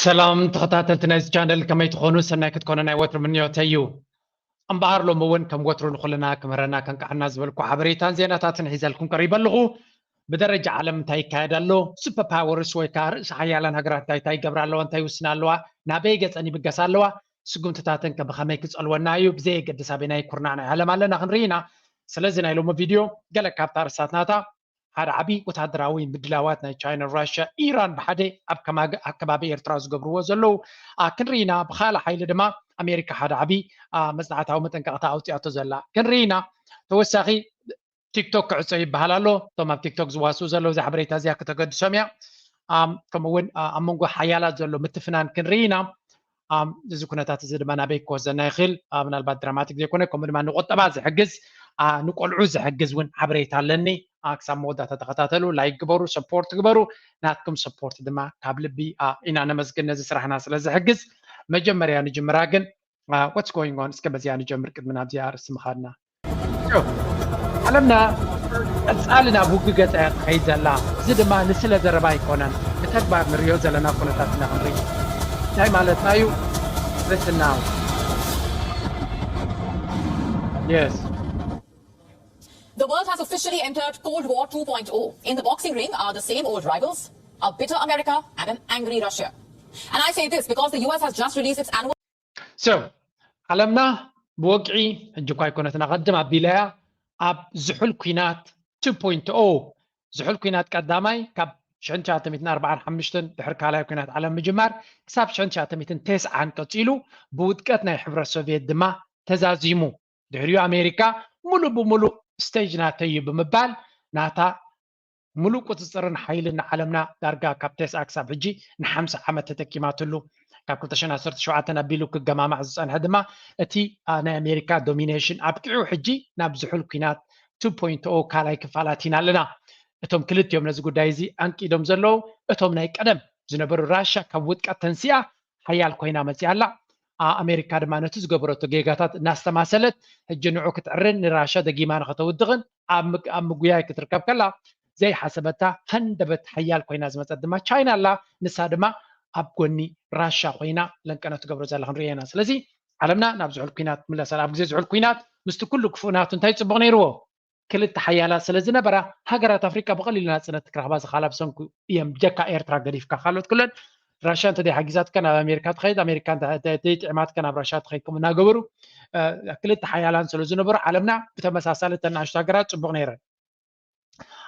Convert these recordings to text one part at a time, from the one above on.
ሰላም ተኸታተልቲ ናይዚ ቻነል፣ ከመይ ትኾኑ? ሰናይ ክትኮኑ ናይ ወትሩ ምንዮተይ እዩ። እምበኣር ሎሚ እውን ከም ወትሩ ንኹልና ክምህረና ከንቃሕና ዝበልኩ ሓበሬታን ዜናታትን ሒዘልኩም ቀሪበ ኣለኹ። ብደረጃ ዓለም እንታይ ይካየድ ኣሎ? ሱፐር ፓወርስ ወይ ከዓ ርእሰ ሓያላን ሃገራት እንታይ እንታይ ይገብራ ኣለዋ፣ እንታይ ይውስና ኣለዋ፣ ናበይ ገፀን ይብገሳ ኣለዋ፣ ስጉምትታተን ከ ብኸመይ ክፀልወና እዩ? ብዘየገድስ ኣበናይ ኩርናዕ ናይ ዓለም ኣለና ክንርኢ ኢና። ስለዚ ናይ ሎሚ ቪድዮ ገለ ካብታ ርእሳት ናታ ሓደ ዓቢ ወታደራዊ ምድላዋት ናይ ቻይና፣ ራሽያ፣ ኢራን ብሓደ ኣብ ከማግ-፣ ኣብ ከባቢ ኤርትራ ዝገብርዎ ዘለዉ፣ ኣ፣ ክንርኢ ኢና። ብኻልእ ሓይሊ ድማ ኣሜሪካ ሓደ ዓቢ፣ ኣ፣ መጽናዕታዊ መጠንቀቕታ ኣውጺኣቶ ዘላ ክንርኢ ኢና። ተወሳኺ ቲክቶክ ክዕጾ ይበሃል ኣሎ። እቶም ኣብ ቲክቶክ ዝዋስኡ ዘለዉ እዛ ሓበሬታ እዚኣ ከተገድሶም እያ። ኣም፣ ከምኡ እውን፣ ኣ፣ ኣብ መንጎ ሓያላት ዘሎ ምትፍናን ክንርኢ ኢና። ኣም፣ እዚ ኩነታት እዚ ድማ ናበይ ክወስደና ይኽእል? ኣ፣ ምናልባት ድራማቲክ ዘይኮነ፣ ከምኡ ድማ ንቁጠባ ዝሕግዝ፣ ኣ፣ ንቆልዑ ዝሕግዝ እውን ሓበሬታ ኣለኒ። ኣ፣ ክሳብ መወዳእታ ተኸታተሉ፣ ላይክ ግበሩ፣ ሰፖርት ግበሩ። ናትኩም ሰፖርት ድማ ካብ ልቢ፣ ኣ፣ ኢና ነመስግን ነዚ ስራሕና ስለ ዝሕግዝ። መጀመርያ ንጅምራ ግን፣ ኣ፣ what's going on? እስከ በዚኣ ንጀምር ቅድሚ ናብዚኣ ኣርእስቲ ምኻድና። ዓለምና ቀጻሊ ናብ ውግእ ገጻ እያ ትኸይድ ዘላ። እዚ ድማ ንስለ ዘረባ ኣይኮነን፣ ብተግባር ንሪኦ ዘለና ኩነታት ኢና ክንርኢ። እንታይ ማለትና እዩ? Listen now. Yes. The world has officially entered Cold War two point oh. In the boxing ring are the same old rivals, a bitter America and an angry Russia. And I say this because the U S has just released its annual So ዓለምና ብወግዒ ሕጂ እኳ ኣይኮነትን፣ ኣቐድም ኣቢላ እያ ኣብ ዝሑል ኲናት two point oh። ዝሑል ኲናት ቀዳማይ ካብ ሽሕን ትሽዓተ ሚእትን ኣርባዓን ሓሙሽተን ድሕሪ ካልኣይ ኲናት ዓለም ምጅማር ክሳብ ሽሕን ትሽዓተ ሚእትን ተስዓን ቀጺሉ፣ ብውድቀት ናይ ሕብረት ሶቭየት ድማ ተዛዚሙ። ድሕሪኡ ኣሜሪካ ሙሉእ ብሙሉእ ስቴጅ ናተይ እዩ ብምባል ናታ ሙሉእ ቁጽጽርን ሓይልን ንዓለምና ዳርጋ ካብ ተስዓ ክሳብ ሕጂ ንሓምሳ ዓመት ተጠቂማትሉ። ካብ ክልተ ሽሕን ዓሰርተ ሸውዓተን ኣቢሉ ክገማማዕ ዝጸንሐ ድማ እቲ፣ ኣ፣ ናይ ኣሜሪካ ዶሚኔሽን ኣብቂዑ ሕጂ ናብ ዝሑል ኲናት two point oh ካልኣይ ክፋል ኣቲና ኣለና። እቶም ክልቲኦም ነዚ ጉዳይ እዚ ኣንቂዶም ዘለዉ እቶም ናይ ቀደም ዝነበሩ፣ ራሻ ካብ ውድቀት ተንሲኣ ሓያል ኮይና መጺኣ ኣላ። ኣ-፣ ኣሜሪካ ድማ ነቲ ዝገበረቶ ጌጋታት እናስተማሰለት ሕጂ ንዑ ክትዕርን ንራሻ ደጊማ ንኸተውድቕን ኣብ ምግ-፣ ኣብ ምጉያይ ክትርከብ ከላ፣ ዘይሓሰበታ ሃንደበት ሓያል ኮይና ዝመጸት ድማ ቻይና ኣላ። ንሳ ድማ ኣብ ጎኒ ራሻ ኮይና ለንቀነ ትገብሮ ዘላ ክንሪኦ ኢና። ስለዚ ዓለምና ናብ ዝሑል ኲናት ትምለስ ኣላ። ኣብ ግዜ ዝሑል ኲናት ምስቲ ኩሉ ክፉእ ናቱ እንታይ ጽቡቕ ነይርዎ? ክልተ ሓያላት ስለ ዝነበራ፣ ሃገራት ኣፍሪቃ ብቐሊሉ ናጽነት ክረኽባ ዝኸኣላ ብሰንኩ እየን። ብጀካ ኤርትራ ገዲፍካ፣ ካልኦት ኩለን፣ ራሻ እንተደይ ሓጊዛትካ ናብ ኣሜሪካ ትኸይድ፣ ኣሜሪካ እንተ-፣ እንተ-፣ እንተደይ ጥዕማትካ ናብ ራሻ ትኸይድ። ከምኡ እናገበሩ፣ እ፣ ክልተ ሓያላን ስለ ዝነበሩ፣ ዓለምና ብተመሳሳሊ እተን ንኣሽቱ ሃገራት ጽቡቕ ነይረን።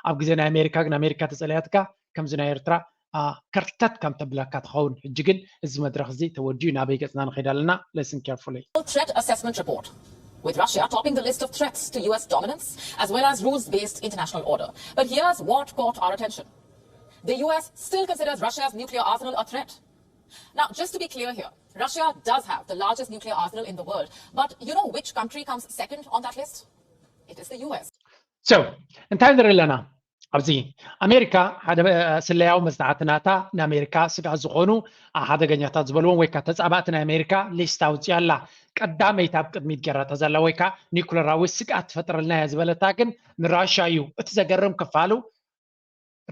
ኣብ ግዜ ናይ ኣሜሪካ ግን፣ ኣሜሪካ ተጸሊኣትካ ከምዚ ናይ ኤርትራ፣ ኣ፣ ከርተት ከም ተብለካ ትኸውን። ሕጂ ግን እዚ መድረኽ እዚ ተወዲኡ፣ ናበይ ገጽና ንኸይድ ኣለና? Listen carefully. Threat Assessment Report, with Russia topping the list of threats to U S dominance as well as rules-based international order. But here's what caught our attention. The U S still considers Russia's nuclear arsenal a threat. Now, just to be clear here, Russia does have the largest nuclear arsenal in the world, but you know which country comes second on that list? It is the U S. So እንታይ ንርኢ ኣለና ኣብዚ? ኣሜሪካ ሓደ፣ እ፣ ስለያዊ መጽናዕቲ ናታ ንኣሜሪካ ስግኣት ዝኾኑ፣ ኣ፣ ሓደገኛታት ዝበልዎም ወይ ከኣ ተጻባእቲ ናይ ኣሜሪካ ሊስታ ኣውጺኣ ኣላ። ቀዳመይቲ ኣብ ቅድሚት ገይራታ ዘላ ወይ ከኣ ኒኩለራዊ ስግኣት ትፈጥረልና እያ ዝበለታ ግን ንራሻ እዩ። እቲ ዘገርም ክፋሉ፣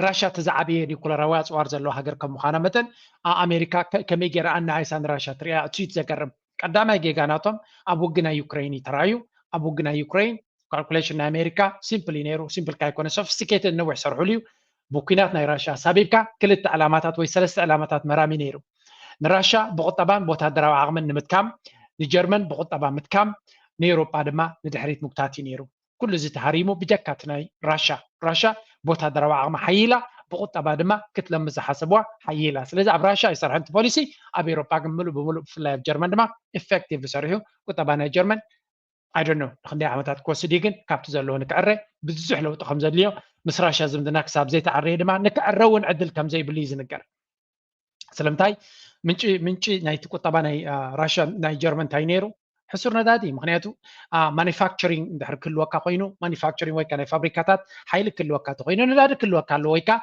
ራሻ እቲ ዝዓበየ ኒኩለራዊ ኣጽዋር ዘለዋ ሃገር ከም ምዃና መጠን፣ ኣ-፣ ኣሜሪካ ከ-፣ ከመይ ገይራ ኣናኣይሳ ንራሻ ትሪኣ? እቲ እዩ ዘገርም። ቀዳማይ ጌጋ ናቶም ኣብ ውግእ ናይ ዩክሬን እዩ ተራእዩ። ኣብ ውግእ ናይ ዩክሬን ካልኩሌሽን ናይ ኣሜሪካ ሲምፕል እዩ ነይሩ። ሲምፕል ካይኮነ፣ ሶፊስቲኬትድ፣ ነዊሕ ሰርሑሉ እዩ። ብኲናት ናይ ራሻ ሳቢብካ ክልተ ዕላማታት ወይ ሰለስተ ዕላማታት መራሚ ነይሩ። ንራሻ ብቁጠባን ብወታደራዊ ዓቕምን ንምድካም፣ ንጀርመን ብቁጠባ ምድካም፣ ንኤውሮጳ ድማ ንድሕሪት ምጉታት እዩ ነይሩ። ኩሉ እዚ ተሃሪሙ ብጀካ እቲ ናይ ራሻ። ራሻ ብወታደራዊ ዓቕሚ ሓይላ፣ ብቁጠባ ድማ ክትለምስ ዝሓሰብዋ ሓይላ። ስለዚ ኣብ ራሻ ኣይሰርሐን እቲ ፖሊሲ፣ ኣብ ኤውሮጳ ግን ምሉእ ብምሉእ፣ ብፍላይ ኣብ ጀርመን ድማ ኢፌክቲቭሊ ሰሪሑ። ቁጠባ ናይ ጀርመን፣ I don't know ንክንደይ ዓመታት ክወስድ እዩ፣ ግን ካብቲ ዘለዎ ንክዕረ ብዙሕ ለውጢ ከም ዘድልዮ፣ ምስ ራሻ ዝምድና ክሳብ ዘይተዓረየ ድማ ንክዕረ እውን ዕድል ከም ዘይብሉ እዩ ዝንገር። ስለምንታይ? ምንጪ፣ ምንጪ ናይቲ ቁጠባ ናይ፣ አ፣ ራሻ፣ ናይ ጀርመን እንታይ ነይሩ? ሕሱር ነዳዲ። ምኽንያቱ፣ አ፣ ማኒፋክቸሪንግ እንድሕር ክህልወካ ኮይኑ፣ ማኒፋክቸሪንግ ወይ ከኣ ናይ ፋብሪካታት ሓይሊ ክህልወካ እንተኾይኑ፣ ነዳዲ ክህልወካ ኣለዎ፣ ወይ ከኣ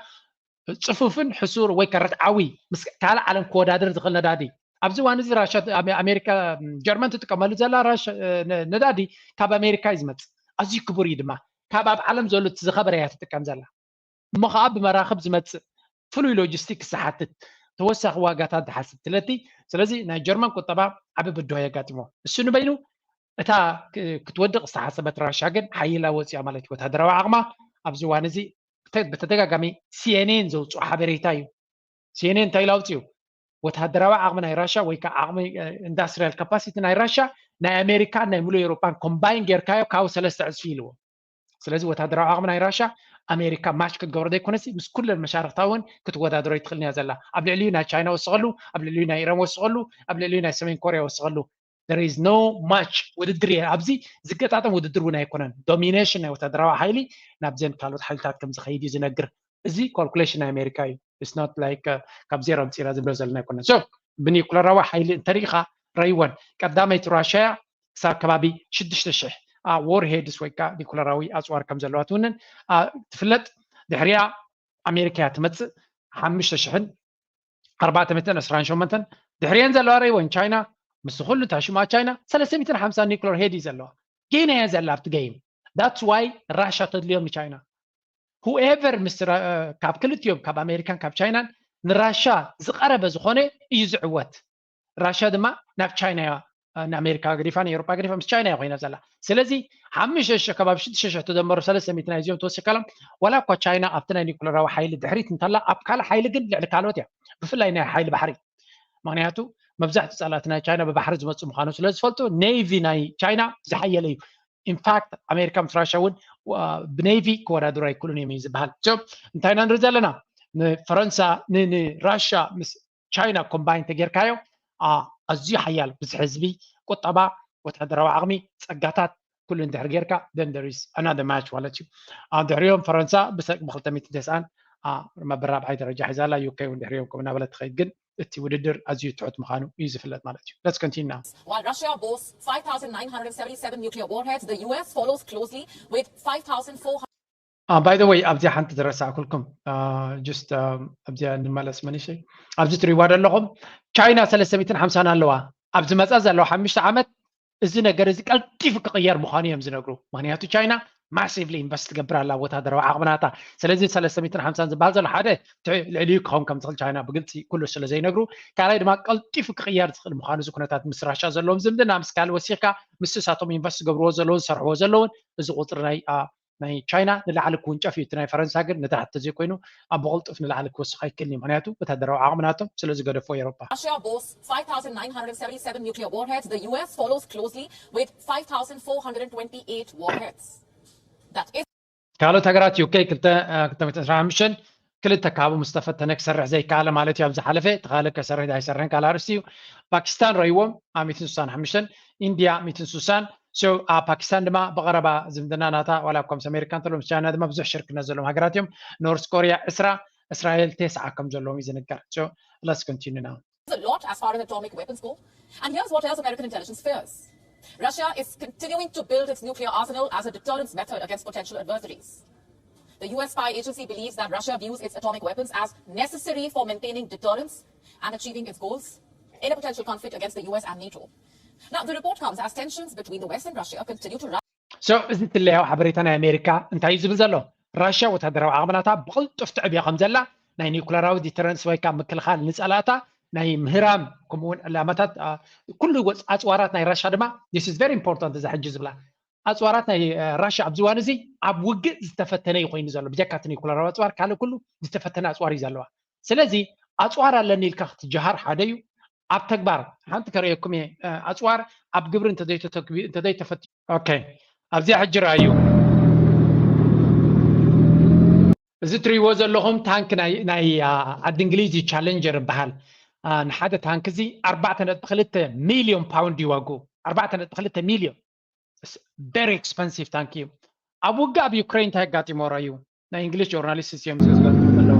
ጽፉፍን ሕሱር ወይ ከኣ ርትዓዊ፣ ምስ ካልእ ዓለም ክወዳደር ዝኽእል ነዳዲ። ኣብዚ እዋን እዚ ራሻ፣ ኣሜ-፣ ኣሜሪካ፣ ጀርመን ትጥቀመሉ ዘላ ራሻ፣ እ፣ ነ-፣ ነዳዲ ካብ ኣሜሪካ እዩ ዝመጽእ። ኣዝዩ ክቡር እዩ ድማ። ካብ ኣብ ዓለም ዘሎ እቲ ዝኸበረ እያ ትጥቀም ዘላ። እሞ ኸዓ ብመራኽብ ዝመጽእ ፍሉይ ሎጂስቲክስ ዝሓትት፣ ተወሳኺ ዋጋታት ዝሓስብ ትለቲ። ስለዚ ናይ ጀርመን ቁጠባ ዓቢ ብድሆ የጋጥሞ። እሱ ንበይኑ እታ ክትወድቕ ዝተሓሰበት ራሻ ግን ሓይላ ወፂያ ማለት እዩ። ወታደራዊ ዓቕማ ኣብዚ እዋን እዚ ብተደጋጋሚ ሲኤንኤን ዘውፅኦ ሓበሬታ እዩ። ሲኤንኤን እንታይ ኢሉ ኣውፅኡ? ወታደራዊ ዓቕሚ ናይ ራሻ ወይ ከዓ ዓቕሚ ኢንዳስትሪያል ካፓሲቲ ናይ ራሻ ናይ ኣሜሪካን ናይ ሙሉእ ኤውሮጳን ኮምባይን ጌርካዮ ካብኡ ሰለስተ ዕፅፊ ኢልዎ። ስለዚ ወታደራዊ ዓቕሚ ናይ ራሻ ኣሜሪካ ማች ክትገብሮ ዘይኮነሲ ምስ ኩለን መሻርክታ እውን ክትወዳደሮ ይትኽእል እያ ዘላ። ኣብ ልዕሊኡ ናይ ቻይና ወስኸሉ፣ ኣብ ልዕሊኡ ናይ ኢራን ወስኸሉ፣ ኣብ ልዕሊኡ ናይ ሰሜን ኮርያ ወስኸሉ። There is no match ውድድር እየ ኣብዚ ዝገጣጠም ውድድር እውን ኣይኮነን። ዶሚኔሽን ናይ ወታደራዊ ሓይሊ ናብዘን ካልኦት ሓይልታት ከም ዝኸይድ እዩ ዝነግር። እዚ ካልኩሌሽን ናይ ኣሜሪካ እዩ። It's not like ካብ ዜሮ ኣምፂራ ዝብሎ ዘለና ኣይኮነን። So ብኒኩለራዊ ሓይሊ እንተሪኢኻ ረይወን ቀዳመይቲ ራሽያ ክሳብ ከባቢ ሽዱሽተ ሽሕ ዋር ሄድስ ወይ ከዓ ኒኩለራዊ ኣፅዋር ከም ዘለዋ ትውንን ትፍለጥ። ድሕሪያ ኣሜሪካ እያ ትመፅእ ሓሙሽተ ሽሕን ኣርባዕተ ሚእትን ዕስራን ሸሞንተን ድሕሪየን ዘለዋ ረይወን ቻይና ምስ ኩሉ ታሽማ ቻይና ሰለስተ ሚእትን ሓምሳ ኒኩለር ሄድ እዩ ዘለዋ። ጌና እያ ዘላ ኣብቲ ገይም። That's why ራሻ ተድልዮም ንቻይና። Whoever ምስ ካብ ክልቲኦም ካብ ኣሜሪካን ካብ ቻይናን ንራሻ ዝቐረበ ዝኾነ እዩ ዝዕወት። ራሻ ድማ ናብ ቻይና እያ ንኣሜሪካ ገዲፋ ንኤውሮጳ ገዲፋ ምስ ቻይና እያ ኮይና ዘላ። ስለዚ ሓሙሽተ ሽሕ ከባቢ ሽዱሽተ ሽሕ ተደመሩ ሰለስተ ሚእቲ ናይ እዚኦም ተወሲካሎም ዋላ እኳ ቻይና ኣብቲ ናይ ኒኩለራዊ ሓይሊ ድሕሪት እንተላ ኣብ ካልእ ሓይሊ ግን ልዕሊ ካልኦት እያ። ብፍላይ ናይ ሓይሊ ባሕሪ ምክንያቱ መብዛሕትኡ ጸላእቲ ናይ ቻይና ብባሕሪ ዝመፁ ምዃኑ ስለ ዝፈልጡ ኔቪ ናይ ቻይና ዝሓየለ እዩ። ኢንፋክት ኣሜሪካ ምስ ራሻ እውን ብኔቪ ክወዳደሩ ኣይክእሉን እዮም እዩ ዝበሃል። So እንታይ ኢና ንርኢ ዘለና ንፈረንሳ ንራሻ ምስ ቻይና ኮምባይን ተጌርካዮ ኣዝዩ ሓያል ብዝሒ ህዝቢ፣ ቁጠባ፣ ወታደራዊ ዓቕሚ፣ ጸጋታት ኩሉ እንድሕር ጌርካ then there is another match ማለት እዩ። ድሕሪኦም ፈረንሳ ብሰቅ ብክልተ ሚእቲ ተስዓን መበል ራብዓይ ደረጃ ሒዛ ኣላ። ዩኬ እውን ድሕሪኦም ከምኡ እናበለት ትኸይድ ግን እቲ ውድድር ኣዝዩ ትሑት ምዃኑ እዩ ዝፍለጥ ማለት እዩ። Let's continue now. While Russia boasts five thousand nine hundred seventy-seven nuclear warheads, the U S follows closely with five thousand four hundred. By the way ኣብዚኣ ሓንቲ ዝረሳዕኩልኩም just ኣብዚኣ እንመለስ መንእሰይ ኣብዚ ትሪዋ ዘለኹም ቻይና ሰለስተ ሚእትን ሓምሳን ኣለዋ። ኣብ ዝመፃ ዘለዋ ሓሙሽተ ዓመት እዚ ነገር እዚ ቀልጢፉ ክቕየር ምዃኑ እዮም ዝነግሩ። ምክንያቱ ቻይና ማሲቭሊ ኢንቨስት ትገብር ኣላ ወታደራዊ ዓቕምናታ። ስለዚ ሰለስተ ሚእትን ሓምሳን ዝበሃል ዘሎ ሓደ ልዕሊኡ ክኸውን ከም ዝኽእል ቻይና ብግልፂ ኩሉ ስለ ዘይነግሩ፣ ካልኣይ ድማ ቀልጢፉ ክቕየር ዝኽእል ምዃኑ እዚ ኩነታት ምስ ራሻ ዘለዎም ዝምድና ምስ ካልእ ወሲኽካ ምስ እሳቶም ኢንቨስት ዝገብርዎ ዘለውን ዝሰርሕዎ ዘለውን እዚ ቁፅሪ ናይ ናይ ቻይና ንላዕሊ ክውንጨፍ እዩ። እቲ ናይ ፈረንሳ ግን ንታሕቲ ተዘይኮይኑ ኣብ ብቕልጡፍ ንላዕሊ ክወስኽ ኣይክእልን እዩ። ምክንያቱ ወታደራዊ ዓቕሚ ናቶም ስለ ዝገደፎ ኤውሮጳ። Russia boasts five thousand nine hundred seventy-seven nuclear warheads. The U S follows closely with five thousand four hundred twenty-eight warheads. That is ካልኦት ሃገራት ዩኬ ክልተ ሚእትን ዕስራን ሓሙሽተን ክልተ ካብኡ ምስ ተፈተነ ክሰርሕ ዘይከኣለ ማለት እዩ። ኣብ ዝሓለፈ እቲ ካልእ ከሰርሕ ኣይሰርሕን ካልእ ኣርእስቲ እዩ። ፓኪስታን ረይዎም ኣብ ሚእትን ስሳን ሓሙሽተን ኢንድያ ሚእትን ስሳን So ኣብ ፓኪስታን ድማ ብቐረባ ዝምድና ናታ ዋላ እኳ ምስ ኣሜሪካ እንተሎ ምስ ቻይና ድማ ብዙሕ ሽርክነት ዘለዎም ሃገራት እዮም። ኖርት ኮሪያ ዕስራ፣ እስራኤል ተስዓ ከም ዘለዎም እዩ ዝንገር። So let's continue now. A lot as far as atomic weapons go. And here's what else American intelligence fears. Russia is continuing to build its nuclear arsenal as a deterrence method against potential adversaries. The U S spy agency believes that Russia views its atomic weapons as necessary for maintaining deterrence and achieving its goals in a potential conflict against the U S and NATO. Now, the report comes as tensions between the West and Russia continue to rise. So እዚ ትለያው ሓበሬታ ናይ ኣሜሪካ እንታይ እዩ ዝብል ዘሎ? ራሽያ ወታደራዊ ዓቕምናታ ብቕልጡፍ ትዕብዮ ከም ዘላ ናይ ኒውክለራዊ ዲተረንስ ወይ ከዓ ምክልኻል ንፀላእታ ናይ ምህራም ከምኡውን ዕላማታት ኩሉ ኣፅዋራት ናይ ራሽያ ድማ this is very important እዛ ሕጂ ዝብላ ኣፅዋራት ናይ ራሽያ ኣብዚ እዋን እዚ ኣብ ውግእ ዝተፈተነ እዩ ኮይኑ ዘሎ። ብጀካ እቲ ኒውክለራዊ ኣፅዋር ካልእ ኩሉ ዝተፈተነ ኣፅዋር እዩ ዘለዋ። ስለዚ ኣፅዋር ኣለኒ ኢልካ ክትጀሃር ሓደ እዩ። ኣብ ተግባር ሓንቲ ከርእየኩም እየ። ኣፅዋር ኣብ ግብሪ እንተዘይተፈትዩ ኦኬ ኣብዚኣ ሕጂ ረኣዩ። እዚ ትሪእዎ ዘለኹም ታንክ ናይ ዓዲ እንግሊዝ እዩ። ቻለንጀር ይበሃል። ንሓደ ታንክ እዚ ኣርባዕተ ነጥቢ ክልተ ሚልዮን ፓውንድ ይዋጉ። ኣርባዕተ ነጥቢ ክልተ ሚልዮን very expensive ታንክ እዩ። ኣብ ውግእ ኣብ ዩክሬን እንታይ ኣጋጢሞ ረኣዩ። ናይ እንግሊሽ ጆርናሊስት እዮም ዝገዝገዝገ ዘለዉ።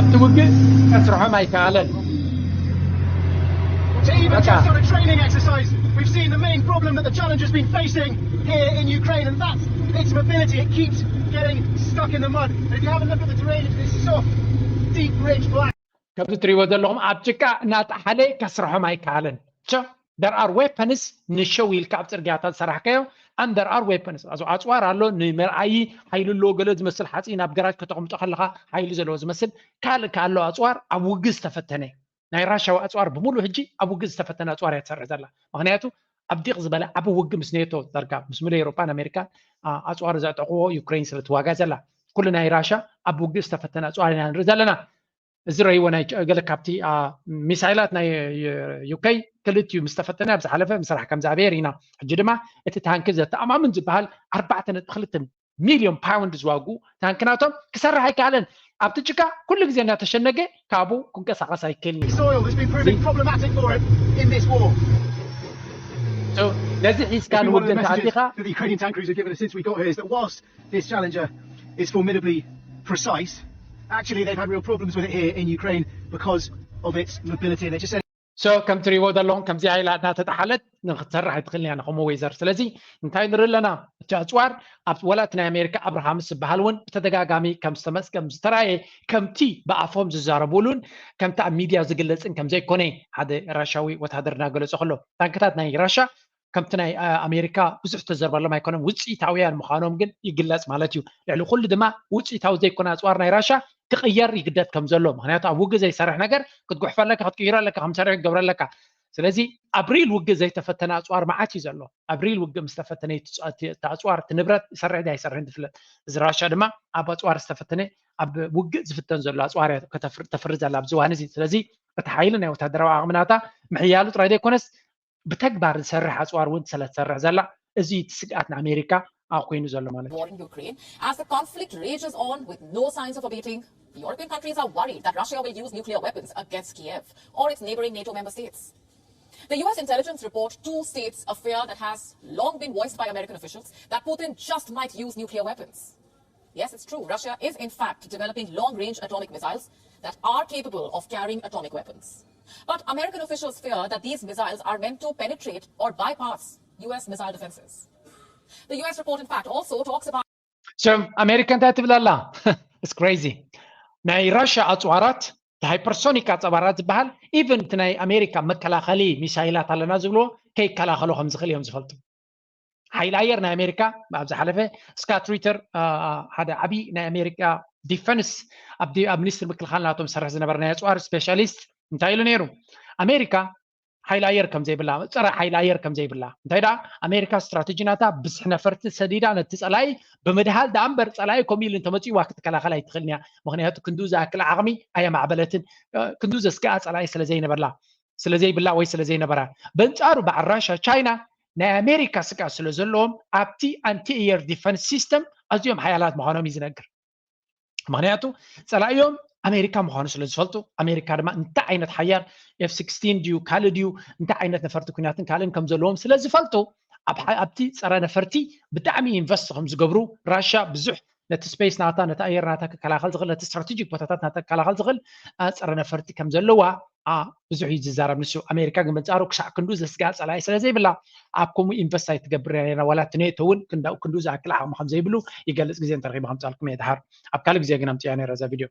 ኣብቲ ውግእ ከስርሖም ኣይከኣለን። We've seen the main problem that the Challenger's been facing here in Ukraine, and that's its mobility. It keeps getting stuck in the mud. And if you have a look at the drainage, this soft, deep ridge black. ከምዚ ትሪእዎ ዘለኹም ኣብ ጭቃ እናጠሓለ ከስርሖም ኣይከኣለን። There are weapons ንሸው ኢልካ ኣብ ፅርግያታት ዝሰራሕካዮ and there are weapons። ኣጽዋር ኣሎ፣ ንመርኣዪ ሓይሊ ኣለዎ፣ ገለ ዝመስል ሓፂን ኣብ ገራጅ ከተቐምጦ ከለኻ ሓይሊ ዘለዎ ዝመስል። ካልእ ከ ኣሎ ኣጽዋር ኣብ ውግእ ዝተፈተነ። ናይ ራሻ ኣጽዋር ብምሉእ ሕጂ ኣብ ውግእ ዝተፈተነ ኣጽዋር እያ ትሰርሕ ዘላ። ምክንያቱ ኣብ ዲቕ ዝበለ ዓቢ ውግእ ምስ ኔቶ ዳርጋ ምስ ምሉእ ኤውሮጳን ኣሜሪካን ኣጽዋር ዘዕጠቕዎ ዩክሬን ስለ ትዋጋ ዘላ፣ ኩሉ ናይ ራሻ ኣብ ውግእ ዝተፈተነ ኣጽዋር ኢና ንርኢ ዘለና። እዚ ረእይዎ ናይ ገለ ካብቲ ሚሳይላት ናይ ዩከይ ክልቲኡ ምስ ተፈተነ ኣብ ዝሓለፈ ምስራሕ ከም ዝኣበየ ርኢና። ሕጂ ድማ እቲ ታንኪ ዘተኣማምን ዝበሃል ኣርባዕተ ነጥቢ ክልተ ሚልዮን ፓውንድ ዝዋግኡ ታንክናቶም ክሰርሕ ኣይከኣለን። ኣብቲ ጭቃ ኩሉ ግዜ እናተሸነገ ካብኡ ክንቀሳቐስ ኣይክእልን እዩ። ነዚ ሒዝካ ንውግእ እንተኣቲኻ This challenger is formidably precise. Actually, they've had real problems with it here in Ukraine because of its mobility. They just said so ከም ትሪእዎ ዘለኹም ከምዚኣ ኢላ እናተጣሓለት ንክትሰርሕ ኣይትኽእልን እያ ንከምኡ ወይዘር። ስለዚ እንታይ ንርኢ ኣለና? እቲ ኣፅዋር ኣብ ወላ እቲ ናይ ኣሜሪካ ኣብርሃምስ ዝበሃል እውን ብተደጋጋሚ ከም ዝተመስ ከም ዝተራእየ ከምቲ ብኣፎም ዝዛረቡሉን ከምቲ ኣብ ሚድያ ዝግለፅን ከም ዘይኮነ ሓደ ራሻዊ ወታደር እናገለፆ ከሎ ታንክታት ናይ ራሻ ከምቲ ናይ ኣሜሪካ ብዙሕ ተዘርበሎም ኣይኮነን። ውፅኢታውያን ምዃኖም ግን ይግለፅ ማለት እዩ። ልዕሊ ኩሉ ድማ ውፅኢታዊ ዘይኮነ ኣፅዋር ናይ ራሻ ክቕየር ይግደድ ከም ዘሎ። ምክንያቱ ኣብ ውግእ ዘይሰርሕ ነገር ክትጉሕፎ ኣለካ፣ ክትቅይሮ ኣለካ፣ ከም ሰሪሑ ክትገብሮ ኣለካ። ስለዚ ኣብ ሪል ውግእ ዘይተፈተነ ኣፅዋር መዓት እዩ ዘሎ። ኣብ ሪል ውግእ ምስ ተፈተነ እቲ ኣፅዋር እቲ ንብረት ይሰርሕ ዶ ኣይሰርሕን ዝፍለጥ። እዚ ራሻ ድማ ኣብ ኣፅዋር ዝተፈተነ ኣብ ውግእ ዝፍተን ዘሎ ኣፅዋር ተፍሪ ዘላ ኣብዚ እዋን እዚ። ስለዚ እቲ ሓይሊ ናይ ወታደራዊ ዓቕምናታ ምሕያሉ ጥራይ ዘይኮነስ ብተግባር ዝሰርሕ ኣፅዋር እውን ስለ ትሰርሕ ዘላ እዚ እቲ ስግኣት ንኣሜሪካ ኮይኑ ዘሎ ማለት እዩ። War in Ukraine as the conflict rages on with no signs of abating. European countries are worried that Russia will use nuclear weapons against Kiev or its neighboring NATO member states. The U S intelligence report two states a fear that has long been voiced by American officials that Putin just might use nuclear weapons. Yes, it's true. Russia is, in fact, developing long range atomic missiles that are capable of carrying atomic weapons. But American officials fear that these missiles are meant to penetrate or bypass U S missile defenses. The U S report, in fact, also talks about So ኣሜሪካ እንታይ ትብል ኣላ? It's crazy። ናይ ራሽያ ኣፅዋራት ሃይፐርሶኒክ ኣፅዋራት ዝበሃል ኢቨን እቲ ናይ ኣሜሪካ መከላኸሊ ሚሳይላት ኣለና ዝብልዎ ከይከላኸሉ ከም ዝኽእል እዮም ዝፈልጡ። ሓይሊ ኣየር ናይ ኣሜሪካ ኣብ ዝሓለፈ ስካት ሪተር ሓደ ዓብዪ ናይ ኣሜሪካ ዲፈንስ ኣብ ሚኒስትሪ ምክልኻል ናቶም ዝሰርሕ ዝነበረ ናይ ኣፅዋር ስፔሻሊስት እንታይ ኢሉ ነይሩ? ኣሜሪካ ሓይሊ ኣየር ከም ዘይብላ፣ ፀረ ሓይሊ ኣየር ከም ዘይብላ፣ እንታይ ደኣ ኣሜሪካ ስትራተጂ ናታ ብዝሒ ነፈርቲ ሰዲዳ ነቲ ፀላኢ ብምድሃል ደኣ እምበር ፀላኢ ከምኡ ኢሉ እንተመፂእዋ ክትከላኸል ኣይትኽእልን እያ። ምክንያቱ ክንድኡ ዝኣክል ዓቕሚ ኣየማዕበለትን ክንድኡ ዘስግኣ ፀላኢ ስለ ዘይነበርላ ስለ ዘይብላ ወይ ስለ ዘይነበራ። በንፃሩ በዓል ራሻ ቻይና ናይ ኣሜሪካ ስግኣት ስለ ዘለዎም ኣብቲ ኣንቲ ኤየር ዲፈንስ ሲስተም ኣዝዮም ሓያላት ምዃኖም እዩ ዝነግር። ምክንያቱ ፀላኢኦም ኣሜሪካ ምዃኑ ስለ ዝፈልጡ ኣሜሪካ ድማ እንታይ ዓይነት ሓያል ኤፍ ስክስቲን ድዩ ካልእ ድዩ እንታይ ዓይነት ነፈርቲ ኩናትን ካልእን ከም ዘለዎም ስለ ዝፈልጡ ኣብቲ ፀረ ነፈርቲ ብጣዕሚ ኢንቨስት ከም ዝገብሩ ራሻ ብዙሕ ነቲ ስፔስ ናታ ነቲ ኣየር ናታ ክከላኸል ዝኽእል ነቲ ስትራቴጂክ ቦታታት ናታ ክከላኸል ዝኽእል ፀረ ነፈርቲ ከም ዘለዋ ብዙሕ እዩ ዝዛረብ ንሱ። ኣሜሪካ ግን በንፃሩ ክሳዕ ክንዱ ዘስግኣ ፀላኢ ስለ ዘይብላ ኣብ ከምኡ ኢንቨስት ኣይትገብር እያ ነይራ። ዋላ እቲ ኔቶ እውን ክንዳኡ ክንዱ ዝኣክል ዓቕሚ ከም ዘይብሉ ይገልፅ። ግዜ እንተረኺበ ከምፅኣልኩም እየ ድሓር ኣብ ካልእ ግዜ ግን ኣምፅያ ነይረ እዛ ቪድዮ።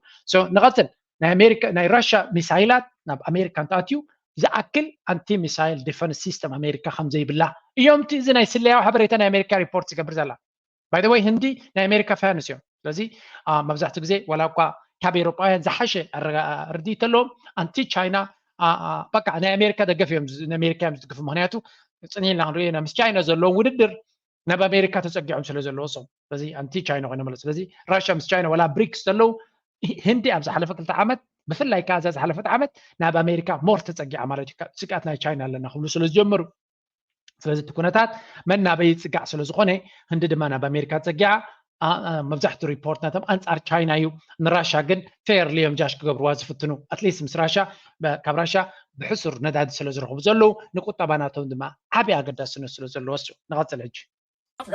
ንቐፅል። ናይ ኣሜሪካ ናይ ራሽያ ሚሳይላት ናብ ኣሜሪካ እንተኣትዩ ዝኣክል ኣንቲ ሚሳይል ዲፈንስ ሲስተም ኣሜሪካ ከም ዘይብላ እዮም እቲ እዚ ናይ ስለያዊ ሓበሬታ ናይ ኣሜሪካ ሪፖርት ዝገብር ዘላ። ባይ ወይ ህንዲ ናይ ኣሜሪካ ፋንስ እዮም። ስለዚ መብዛሕትኡ ግዜ ዋላ እኳ ካብ ኤሮጳውያን ዝሓሸ ርድኢት ኣለዎም ኣንቲ ቻይና በቃ ናይ ኣሜሪካ ደገፍ እዮም ኣሜሪካ እዮም ዝድግፉ። ምክንያቱ ፅኒልና ክንሪኦ ኢና ምስ ቻይና ዘለዎም ውድድር ናብ ኣሜሪካ ተፀጊዖም ስለ ዘለዎ ሰው ስለዚ ኣንቲ ቻይና ኮይኖም ኣለዉ። ስለዚ ራሽያ ምስ ቻይና ዋላ ብሪክስ ዘለዉ ህንዲ ኣብ ዝሓለፈ ክልተ ዓመት ብፍላይ ከዓ እዛ ዝሓለፈት ዓመት ናብ ኣሜሪካ ሞር ተፀጊዓ ማለት እዩ። ስግኣት ናይ ቻይና ኣለና ክብሉ ስለ ዝጀመሩ ስለዚ እቲ ኩነታት መን ናበይ ይፅጋዕ ስለ ዝኾነ ህንዲ ድማ ናብ ኣሜሪካ ተፀጊዓ። መብዛሕትኡ ሪፖርት ናቶም ኣንፃር ቻይና እዩ። ንራሻ ግን ፌር ሊዮም ጃሽ ክገብርዋ ዝፍትኑ ኣትሊስት ምስ ራሻ ካብ ራሻ ብሕሱር ነዳዲ ስለ ዝረኽቡ ዘለዉ ንቁጠባ ናቶም ድማ ዓብዪ ኣገዳስነት ስለ ዘለዎ ንቐፅል ሕጂ።